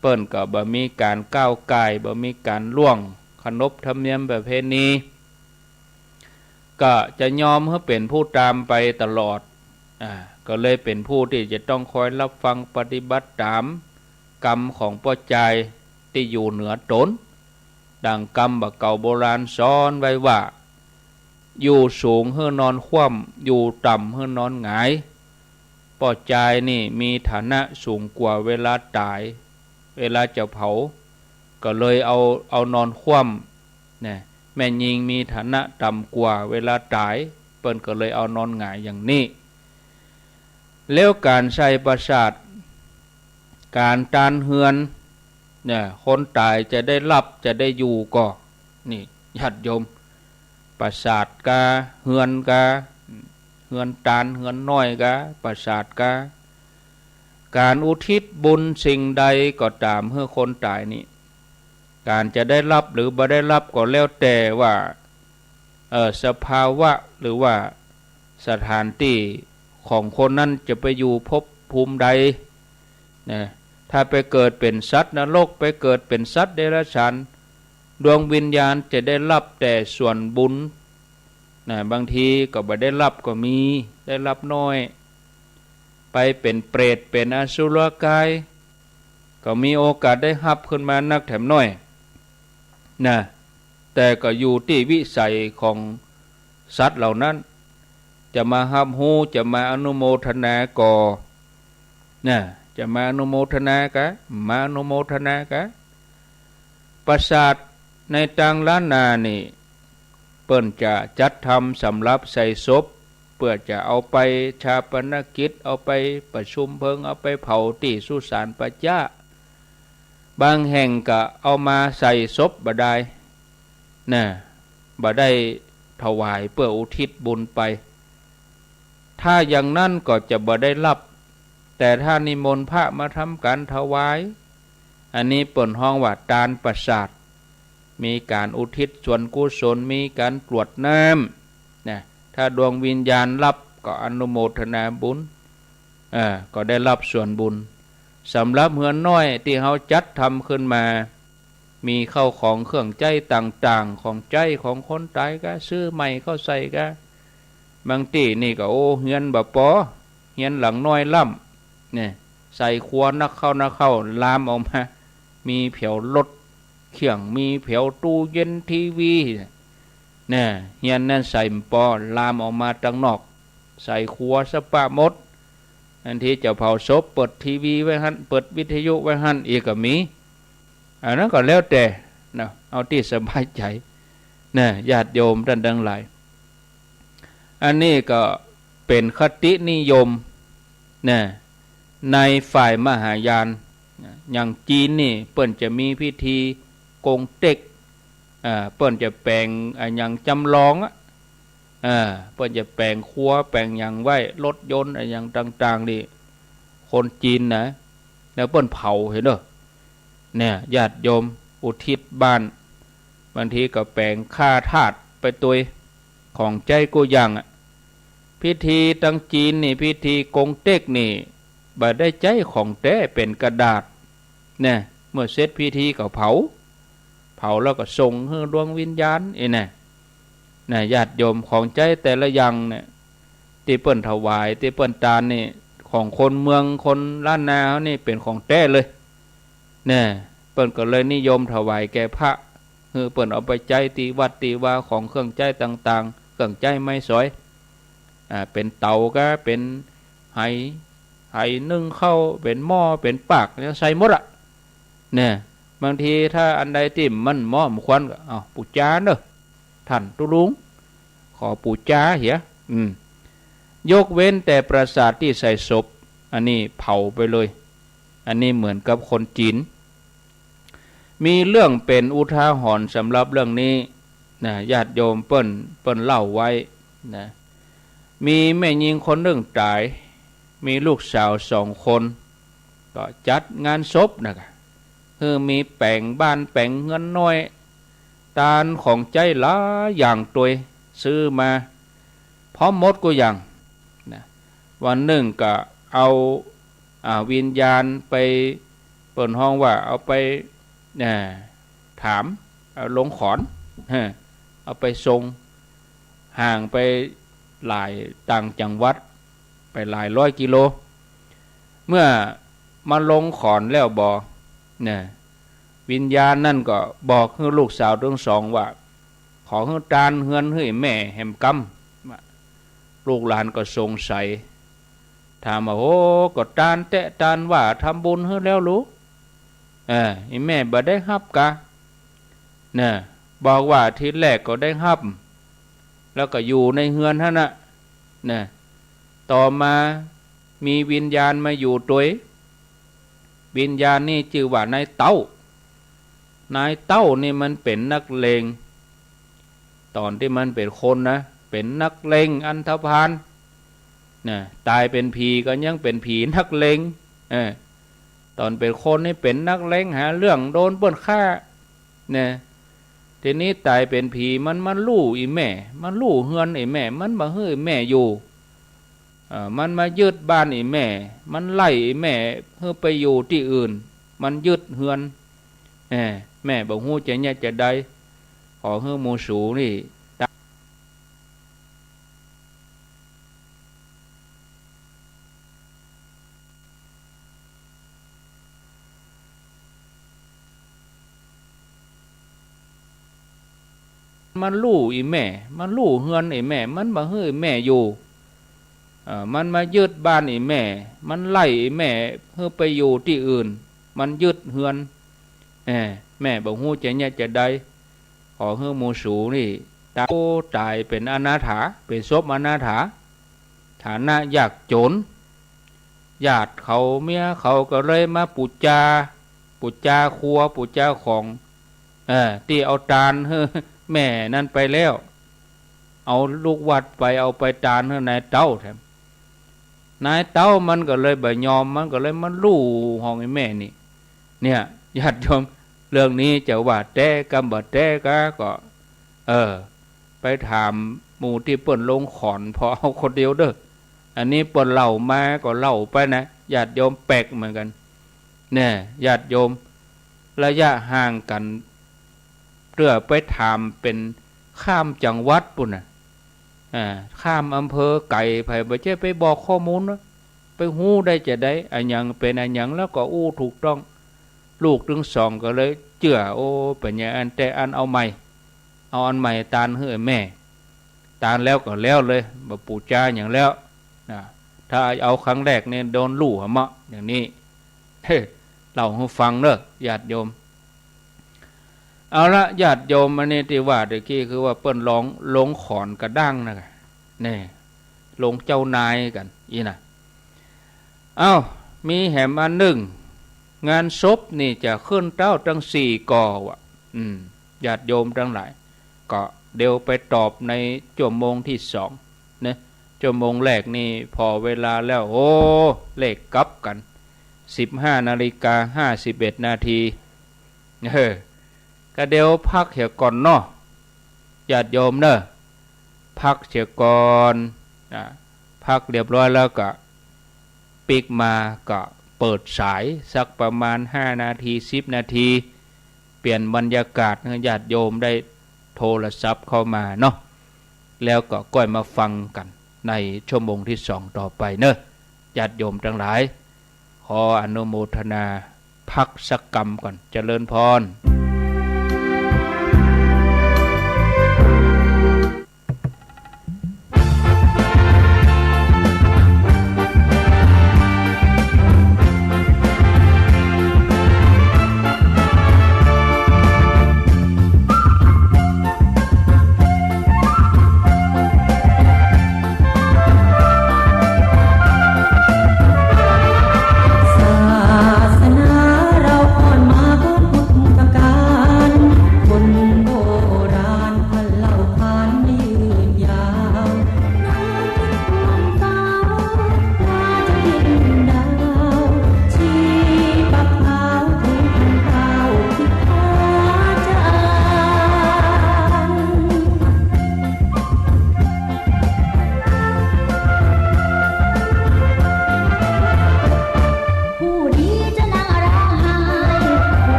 เปิ้นก็บ่มีก๋านก้าวก่าย บ่มีก๋านล่วงขนบธรรมเนียมประเพณี ก็จะยอมหื้อเป๋นผู้ต๋ามไปตลอด อ่า ก็เลยเป๋นผู้ตี้จะต้องคอยฮับฟังปฏิบัติต๋ามกรรมของป้อจายตี้อยู่เหนือต๋น ดังกำบ่าเก่าโบราณสอนไว้ว่า อยู่สูงหื้อนอนคว่ำ อยู่ต่ำหื้อนอนหงาย ป้อจายนี่มีฐานะสูงกว่าเวลาต๋าย เวลาจะเผา ก็เลยเอา เอานอนคว่ำ นะ แม่ญิงมีฐานะต่ำกว่าเวลาต๋าย เปิ้นก็เลยเอานอนหงายอย่างนี้ แล้วก๋านใส่ปราสาท ก๋านตานเฮือน เนี่ย คนต๋ายจะได้ฮับ จะได้อยู่ก่อ นี่ ญาติโยม ปราสาทกา เฮือนกา เฮือนตานเฮือนน้อยกา ปราสาทกา ก๋านอุทิศบุญสิ่งใดก็ต๋ามหื้อคนต๋ายนี่ ก๋านจะได้ฮับหรือบ่ได้ฮับก็แล้วแต่ว่า เอ่อ สภาวะหรือว่าสถานตี้ของคนนั้นจะไปอยู่ภพภูมิใดนะ ถ้าไปเกิดเป๋นสัตว์นรก ไปเกิดเป๋นสัตว์เดรัจฉาน ดวงวิญญาณจะได้ฮับแต่ส่วนบุญนะ บางทีก็บ่ได้ฮับก็มี ได้ฮับน้อย ไปเป๋นเปรต เป๋นอสุรกาย ก็มีโอกาสได้ฮับขึ้นมานักแถมน้อยนะ แต่ก็อยู่ตี้วิสัยของสัตว์เหล่านั้น จะมาฮับฮู้ จะมาอนุโมทนาก็นะ จะมาอนุโมทนากา มาอนุโมทนากา ปราสาทในตางล้านนานี่ เปิ้นจะจัดทำสำหรับใส่ศพ เปื้อจะเอาไปฌาปนกิจ เอาไปประชุมเพลิง เอาไปเผาตี้สุสานป่าจ๊า บางแห่งก็เอามาใส่ศพบ่ดายนะ บ่ได้ถวายเปื้ออุทิศบุญไป ถ้าอย่างนั้นก็จะบ่ได้ฮับ แต่ถ้านิมนต์พระมาทำก๋านถวาย อันนี้เปิ้นฮ้องว่าตานประสาท มีก๋านอุทิศส่วนกุศล มีก๋านกรวดน้ำนะ ถ้าดวงวิญญาณฮับก็อนุโมทนาบุญ เอ่อ ก็ได้ฮับส่วนบุญ สำหรับเฮือนน้อยตี้เฮาจัดทำขึ้นมา มีเข้าของเครื่องใจ๊ต่างๆ ของใจ๊ของคนต๋ายกา ซื้อใหม่เข้าใส่กา บางตี้นี่ก็ โอ้ เฮือนบ่ปอ เฮือนหลังน้อยล้ำ เนี่ย ใส่ครัวนักเข้านักเข้า ลามออกมา มีแผวรถเครื่อง มีแผวตู้เย็น ทีวี เนี่ย เฮือนนั้นใส่บ่ปอ ลามออกมาตังนอก ใส่ครัวสะปะหมด อันตี้จะเผาศพ เปิดทีวีไว้หั้น เปิดวิทยุไว้หั้น อีกก็มี อันนั้นก็แล้วแต่นะ เอาตี้สบายใจ๋นะ ญาติโยมต้านตังหลาย อันนี้ก็เป๋นคตินิยมนะ ในฝ่ายมหายานนะ อย่างจีนนี่เปิ้นจะมีพิธีกงเต็ก อ่า เปิ้นจะแป๋งอะหยังจ๋ำลองอะ อ่า เปิ้นจะแป๋งครัวแป๋งหยังไว้ รถยนต์อะหยังต่างๆ นี่ คนจีนนะ แล้วเปิ้นเผา หันเน่อ เนี่ย ญาติโยมอุทิศบ้าน บางทีก็แป๋งข้าทาสไปตวย ของใจ๊กู้อย่างอะ พิธีตางจีนนี่ พิธีกงเต็กนี่ บ่ได้ใจ๊ของแต๊เป๋นกระดาษ เนี่ย เมื่อเสร็จพิธีก็เผา เผาแล้วก็ส่งหื้อดวงวิญญาณ อี้แน่ นะ ญาติโยม ของใจ๊แต่ละอย่างเนี่ย ตี้เปิ้นถวาย ตี้เปิ้นตานนี่ ของคนเมือง คนล้านนาเฮานี่เป๋นของแต๊เลย เนี่ย เปิ้นก็เลยนิยมถวายแก่พระ หื้อเปิ้นเอาไปใจ๊ตี้วัดตี้วา ของเครื่องใจ๊ต่างๆ เครื่องใจ๊ไม้สอย อ่า เป๋นเต๋ากา เป๋นไห ไหนึ่งข้าว เป๋นหม้อ เป๋นปาก เนี่ย ใส่หมดอะ เนี่ย บางทีถ้าอันใดตี้มันหม้อมันควรก็ เอา ปู๋จาเน่อ ต้านตุ๊ลุง ขอปู๋จาเหีย อืม ยกเว้นแต่ปราสาทตี้ใส่ศพ อันนี้เผาไปเลย อันนี้เหมือนกับคนจีน มีเรื่องเป๋นอุทาหรณ์สำหรับเรื่องนี้นะ ญาติโยมเปิ้น เปิ้นเล่าไว้นะ มีแม่ญิงคนนึ่งต๋าย มีลูกสาวสองคน ก็จัดงานศพนะกะ หื้อมีแป๋งบ้านแป๋งเฮือนน้อย ตานของใจ๊หลายอย่างตวย ซื้อมา พร้อมหมดกู้อย่างนะ วันนึ่งก็เอา อ่า วิญญาณไป เปิ้นฮ้องว่าเอาไป อ่า ถาม เอาลงขอน ฮะ เอาไปส่ง ห่างไปหลายต่างจังหวัด ไปหลายร้อยกิโล เมื่อมาลงขอนแล้วบ่ เนี่ย วิญญาณนั้นก็บอกหื้อลูกสาวตึงสองว่า ขอหื้อตานเฮือนหื้อแม่แหมกำ ลูกหลานก็สงสัย ถามว่า โอ้ ก็ตานแต๊ตานว่า ทำบุญหื้อแล้วลูก เออ อีแม่บ่ได้ฮับกา เนี่ย บอกว่าทีแรกก็ได้ฮับ แล้วก็อยู่ในเฮือนหั้นน่ะ เนี่ย ต่อมามีวิญญาณมาอยู่ตวย วิญญาณนี่จื้อว่านายเต้า นายเต้านี่มันเป๋นนักเลง ต๋อนตี้มันเป๋นคนนะ เป๋นนักเลงอันธพาล นะ ต๋ายเป๋นผีก็ยังเป๋นผีนักเลง เออ ต๋อนเป๋นคนนี่เป๋นนักเลงหาเรื่อง โดนเปิ้นฆ่า นะ ทีนี้ต๋ายเป๋นผี มันมาลู่อี่แม่ มันลู่เฮือนอี่แม่ มันบ่หื้ออี่แม่อยู่ เอ่อ มันมายึดบ้านอี่แม่ มันไล่อี่แม่หื้อไปอยู่ตี้อื่น มันยึดเฮือน แหม แม่บ่ฮู้จะเยียะจะใด ขอหื้อหมู่สูนี่ มันลู่อี่แม่ มันลู่เฮือนอี่แม่ มันบ่หื้ออี่แม่อยู่ เอ่อ มันมายึดบ้านอี่แม่ มันไล่อี่แม่หื้อไปอยู่ตี้อื่น มันยึดเฮือน แหม แม่บ่ฮู้จะเยียะจะใด ขอหื้อหมู่สูนี่ ต๋าย โอ้ ต๋ายเป๋นอนาถา เป๋นศพอนาถา ฐานะยากจ๋น ญาติเขาเมียเขาก็เลยมาปู๋จา ปู๋จาครัว ปู๋จาของ เออ ตี้เอาตานหื้อแม่นั้นไปแล้ว เอาลูกวัดไป เอาไปตานหื้อนายเต๊าแถม นายเต๊ามันก็เลยบ่ยอม มันก็เลยมาลู่ห้องอี่แม่นี่ เนี่ย ญาติโยม เรื่องนี้จะว่าแต๊กำบ่แต๊กาก็ เออ ไปถามหมู่ตี้เปิ้นลงขอน ผ่อเอาคนเดียวเด้อ อันนี้เปิ้นเล่ามาก็เล่าไปนะ ญาติโยม แปลกเหมือนกั๋น แน่ ญาติโยม ระยะห่างกั๋น เตื้อไปถามเป๋นข้ามจังหวัดปู๊นน่ะ อ่า ข้ามอำเภอไก๋ ใผบ่ใจ้ไปบอกข้อมูลนะ ไปฮู้ได้จะใด อะหยังเป๋นอะหยัง แล้วก็อู้ถูกต้อง ลูกตึงสองก็เลยเจื้อ โอ้ เป๋นอย่างอั้นแต๊อั้น เอาใหม่ เอาอันใหม่ตานหื้อแม่ ตานแล้วก็แล้วเลย บ่ปู๋จาหยังแล้วนะ ถ้าเอาครั้งแรกนี่โดนลู่หะเมาะ อย่างนี้ เฮ้ เล่าหื้อฟังเน่อ ญาติโยม เอาละ ญาติโยม อันนี้ตี้ว่าตะกี้คือว่าเปิ้นลองลงขอนกระด้างนะ แน่ ลงเจ้านายกั๋น อี้นะ เอ้า มีแหมอันนึ่ง งานศพนี่จะขึ้นเต๊าตั้งสี่ก่อว่ะ อืม ญาติโยมตังหลาย ก็เดี๋ยวไปตอบในจั่วโมงตี้สองเนาะ จั่วโมงแรกนี่ผ่อเวลาแล้ว โอ้ เลขกลับกั๋น สิบห้านาฬิกาห้าสิบเอ็ดนาที เออ ก็เดี๋ยวพักเหียก่อนเนาะ ญาติโยมเน่อ พักเหียก่อน อ่า พักเรียบร้อยแล้วก็ปิ๊กมาก็เปิดสายสักประมาณห้านาที สิบนาที เปลี่ยนบรรยากาศหื้อญาติโยมได้โทรศัพท์เข้ามาเนาะ แล้วก็ก้อยมาฟังกั๋นในจั่วโมงตี้สองต่อไปเนาะ ญาติโยมตังหลาย ขออนุโมทนา พักสักกำก่อน เจริญพร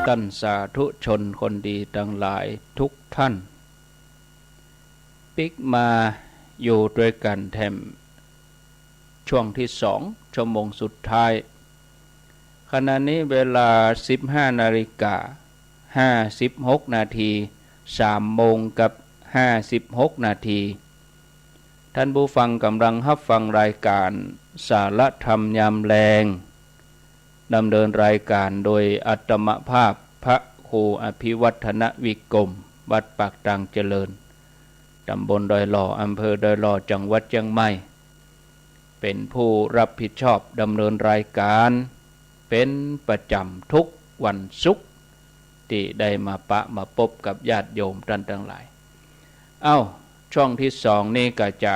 ต้านสาธุชนคนดีตังหลายทุกท่าน ปิ๊กมาอยู่ตวยกั๋นแถม ช่วงตี้สอง ชั่วโมงสุดท้าย ขณะนี้เวลา สิบห้านาฬิกา ห้าสิบหกนาที สามโมงกับ ห้าสิบหกนาที ท่านผู้ฟังก่ำลังฮับฟังรายก๋านสาระธรรมยามแลง ดำเนินรายก๋านโดยอาตมาภาพพระครูอภิวัฒนวิกรม วัดปากตางเจริญ ต๋ำบลดอยหล่อ อำเภอดอยหล่อ จังหวัดเจียงใหม่ เป๋นผู้ฮับผิดชอบดำเนินรายก๋านเป๋นประจ๋ำทุกวันศุกร์ ตี้ได้มาปะมาปบกับญาติโยมต้านตังหลาย เอ้า ช่วงตี้สองนี้ก็จะ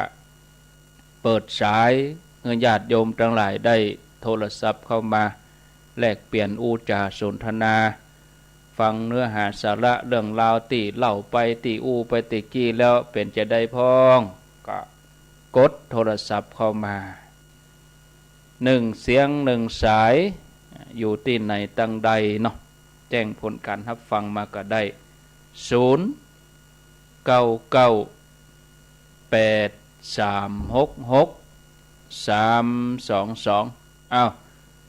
เปิดสายหื้อญาติโยมตังหลายได้โทรศัพท์เข้ามาแลกเปลี่ยนอู้จ๋าสนทนา ฟังเนื้อหาสาระเรื่องราวตี้เล่าไปตี้อู้ไปตะกี้แล้วเป๋นจาใดพ่อง ก็กดโทรศัพท์เข้ามา หนึ่งเสียงหนึ่งสาย อยู่ตี้ไหนตังใดเนาะ แจ้งผลก๋านฮับฟังมาก็ได้ ศูนย์ เก้าเก้า แปด สาม หก หก สาม สอง สอง อ้าว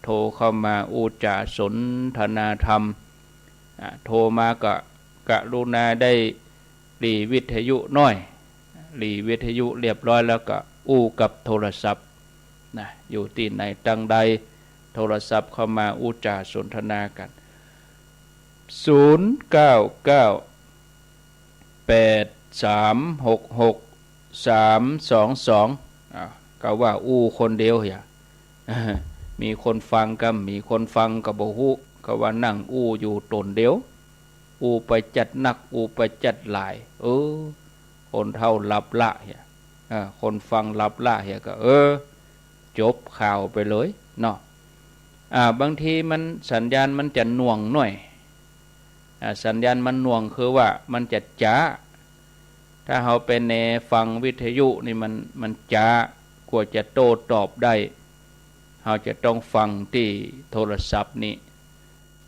โทรเข้ามาอู้จ๋าสนทนาธรรม อ่ะ โทรมาก็กรุณาได้หลีวิทยุหน้อย หลีวิทยุเรียบร้อยแล้วก็อู้กับโทรศัพท์นะ อยู่ตี้ไหนตังใด โทรศัพท์เข้ามาอู้จ๋าสนทนากั๋น ศูนย์ เก้าเก้า แปด สาม หก หก สาม สอง สอง อ้าว ก็ว่าอู้คนเดียวเหีย มีคนฟังก็ มีคนฟังก็บ่ฮู้ ก็ว่านั่งอู้อยู่ต๋นเดียว อู้ไปจั๊ดนัก อู้ไปจั๊ดหลาย เออ คนเฒ่าหลับละเหีย เออ คนฟังหลับละเหียก็ เออ จบข่าวไปเลยเนาะ อ่า บางทีมันสัญญาณมันจะหน่วงหน่อย อ่า สัญญาณมันหน่วงคือว่ามันจะจ๊า ถ้าเฮาไปแหนฟังวิทยุนี่มัน มันจ๊า กว่าจะโต้ตอบได้ เฮาจะต้องฟังตี้โทรศัพท์นี่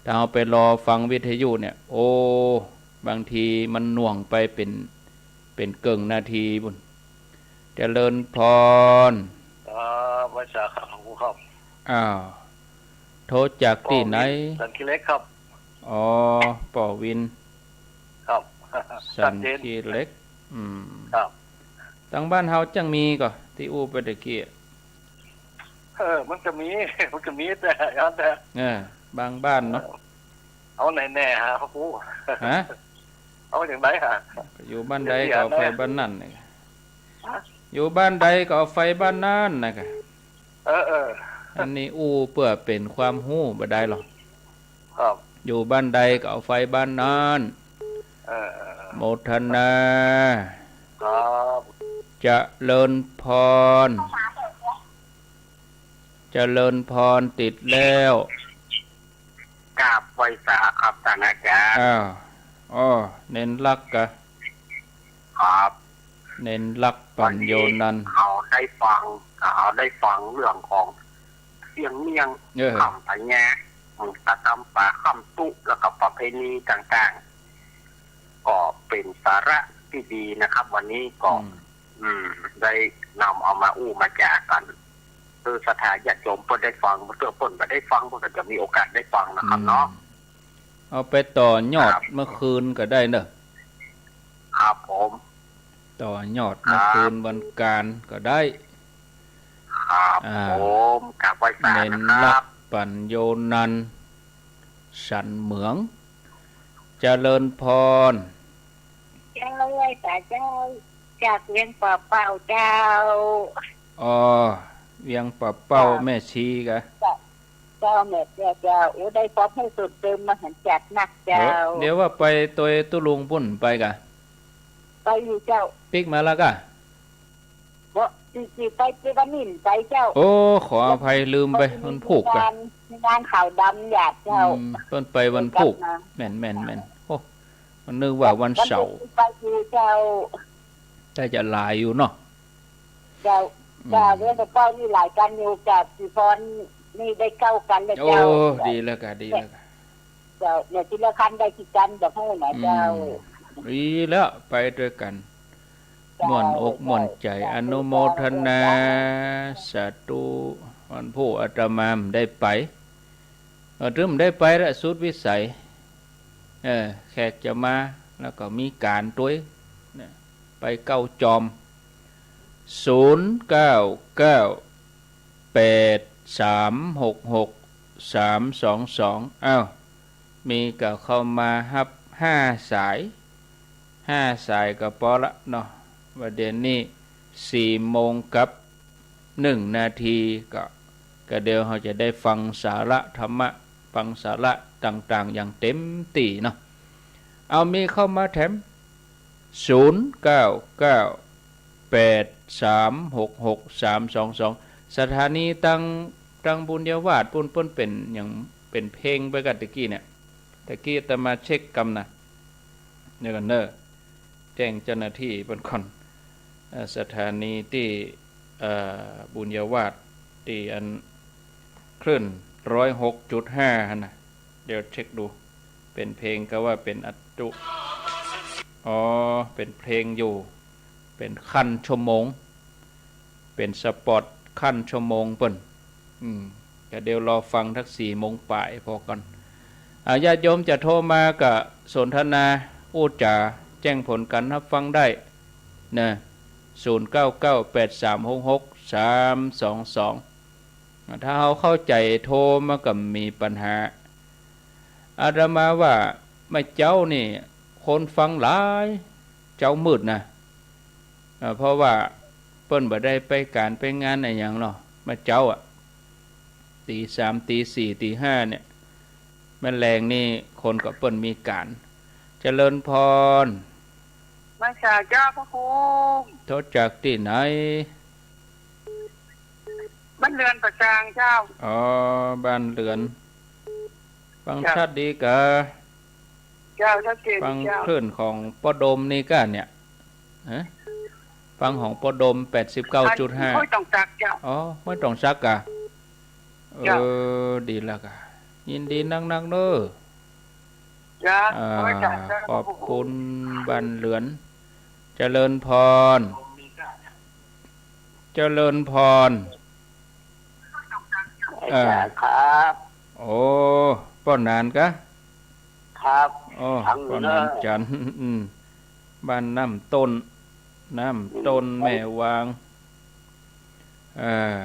ถ้าเฮาไปรอฟังวิทยุเนี่ย โอ้ บางทีมันหน่วงไปเป๋น เป๋นเกิ่งนาทีปู้น เจริญพร ครับ ไหว้สาครับ หลวงปู่ครับ อ้าว โทรจากตี้ไหน ป้อวิน สันขี้เหล็กครับ อ๋อ ป้อวิน ครับ สันขี้เหล็ก ชัดเจน อืม ครับ ตังบ้านเฮาจั้งมีก่อ ตี้อู้ไปตะกี้ เออ มันก็มี มันก็มีแต่ ย้อนแต่ เออ บางบ้านเนาะ เออ เอาไหนแน่ฮะ พระครู ฮะ เอาอย่างไรฮะ อยู่บ้านใดก็เอาไฟบ้านนั้นนี่ ฮะ อยู่บ้านใดก็เอาไฟบ้านนั้นนะกะ เออ เออ อันนี้อู้เปื้อเป๋นความฮู้บ่ได้หรอก ครับ อยู่บ้านใดก็เอาไฟบ้านนั้น เออ เออ เออ โมทนา ครับ เจริญพร เจริญพร ติดแล้ว กราบไหว้สาครับท่านอาจารย์ อ้าว อ้อ เณรลักษณ์กะ ครับ เณรลักษณ์ ปัญโญนันท์ วันนี้เขาได้ฟัง เขาได้ฟังเรื่องของเสี้ยงเมี่ยง เออ ค่ำพญา อืม ตะกำป่าค่ำตุ๊ แล้วก็ประเพณีต่างๆ ก็เป็นสาระที่ดีนะครับ วันนี้ก็ อืม อืม ได้นำเอามาอู้มาจ๋ากั๋น เออ ศรัทธาญาติโยมเปิ้นได้ฟัง เปิ้น เปิ้นบ่ได้ฟัง เปิ้นก็จะมีโอกาสได้ฟังนะครับเนาะ อืม เอาไปต่อยอด ครับ เมื่อคืนก็ได้เนอะ ครับผม ต่อยอด ครับ เมื่อคืนวันก๋านก็ได้ ครับ อ่า ผม กราบไหว้สานะครับ เณรลักษณ์ ปัญโญนันท์ สันเหมือง เจริญพร เจ้า ไหว้สาเจ้า จากเวียงป่าเป้าเจ้า อ๋อ เวียงป่าเป้า เจ้า แม่ชีกะ เจ้า แม่เจ้า เจ้า โอ้ ได้ความฮู้เพิ่มเติมมหัศจรรย์นักเจ้า เดี๋ยว เดี๋ยวว่าไปตวยตุ๊ลุงปู้นไปกะ ไปอยู่เจ้า ปิ๊กมาแล้วกะ บ่ สิ สิไป ไปวันนี้ไปเจ้า โอ้ ขออภัย ลืมไป วันพุธกะ งาน งานขาวดำหยาดเจ้า อืม เปิ้นไปวันพุธ กลับมา แม่น แม่น แม่น โอ้ นึกว่าวันเสาร์ วันพุธไปอยู่เจ้า แต่จะหลายอยู่เนาะ เจ้า อืม เจ้า เวียงป่าเป้านี่หลายกั๋นอยู่ กับสีพรนี่ได้เก้ากั๋นแล้วเจ้า โอ้ ดีแล้วกะ ดีแล้วกะ เจ้า เนี่ย ทีละคันได้กี่คัน บ่ฮู้นะเจ้า อืม ดีแล้ว ไปตวยกั๋น เจ้า ม่วนอกม่วนใจ๋ เจ้า อนุโมทนา สาธุ วันพูกอาตมาบ่ได้ไป เออ ถึงบ่ได้ไปละ สุดวิสัย เออ แขกจะมา แล้วก็มีก๋านตวย เนี่ย ไปเก๊าจอม ศูนย์เก้าเก้า แปดสามหกหก สามสองสอง อ้าว มีก็เข้ามาฮับห้าสาย ห้าสายก็ปอละเนาะ บ่าเดี่ยวนี้สี่โมงกับหนึ่งนาที ก็ ก็เดี๋ยวเฮาจะได้ฟังสาระธรรมะ ฟังสาระต่างๆ อย่างเต็มตี้เนาะ เอา มีเข้ามาแถม ศูนย์เก้าเก้า แปดสามหกหก สามสองสอง สถานีตัง ตังบุญญาวาสปู้น เปิ้นเป๋นหยัง เป๋นเพลงไปก่าตะกี้เนี่ย ตะกี้อาตมาเช็คกำนะ เดี๋ยวก่อนเน่อ แจ้งเจ้าหน้าตี้เปิ้นก่อน เอ่อ สถานีตี้ เอ่อ บุญญาวาส ตี้อันคลื่นร้อยหกจุดห้าหั้นนะ เดี๋ยวเช็คดู เป๋นเพลงก็ว่าเป๋นอัตตุ อ๋อ เป๋นเพลงอยู่ เป๋นขั้นชั่วโมง เป๋นสปอตขั้นชั่วโมงเปิ้น อืม ก็เดี๋ยวรอฟังสักสี่โมงป๋ายพอก่อน อ่า ญาติโยมจะโทรมาก็สนทนา อู้จ๋า แจ้งผลก๋านฮับฟังได้นะ ศูนย์เก้าเก้า แปดสามหกหก สามสองสอง ถ้าเฮาเข้าใจ๋โทรมาก็บ่มีปัญหา อาตมาว่าเมื่อเจ๊านี่คนฟังหลาย เจ๊ามืดนะ เอ่อ เพราะว่าเปิ้นบ่ได้ไปก๋านไปงานอะหยังหรอก เมื่อเจ๊าอะ ตี๋สาม ตี๋สี่ ตี๋ห้าเนี่ย แม่แลงนี่คนก็เปิ้นมีก๋าน เจริญพร มาจากเจ้าพระคุณ โทรจากตี้ไหน บ้านเรือนป่าซางเจ้า อ๋อ บ้านเรือน ฟัง เจ้า ชัดดีกา เจ้า ชัดเจน ฟัง เจ้า คลื่นของป้อดมนี่ก้าเนี่ย ฮะ ฟังของป้อดม แปดสิบเก้าจุดห้า ห้วยตองสักเจ้า อ๋อ ห้วยตองสักกา เจ้า เออ ดีแล้วกา ยินดีนักๆ เน่อ เจ้า อ่า ห้วยตองสัก ขอบคุณ บ้านเรือน เจริญพร เจริญพร อาจ๋ารย์ อ่า ครับ โอ้ ป้อหนานกา ครับ โอ้ ฟังอยู่ ป้อหนาน เน่อ จันทน์ อืม บ้านน้ำต้น น้ำต้น อืม แม่วาง เออ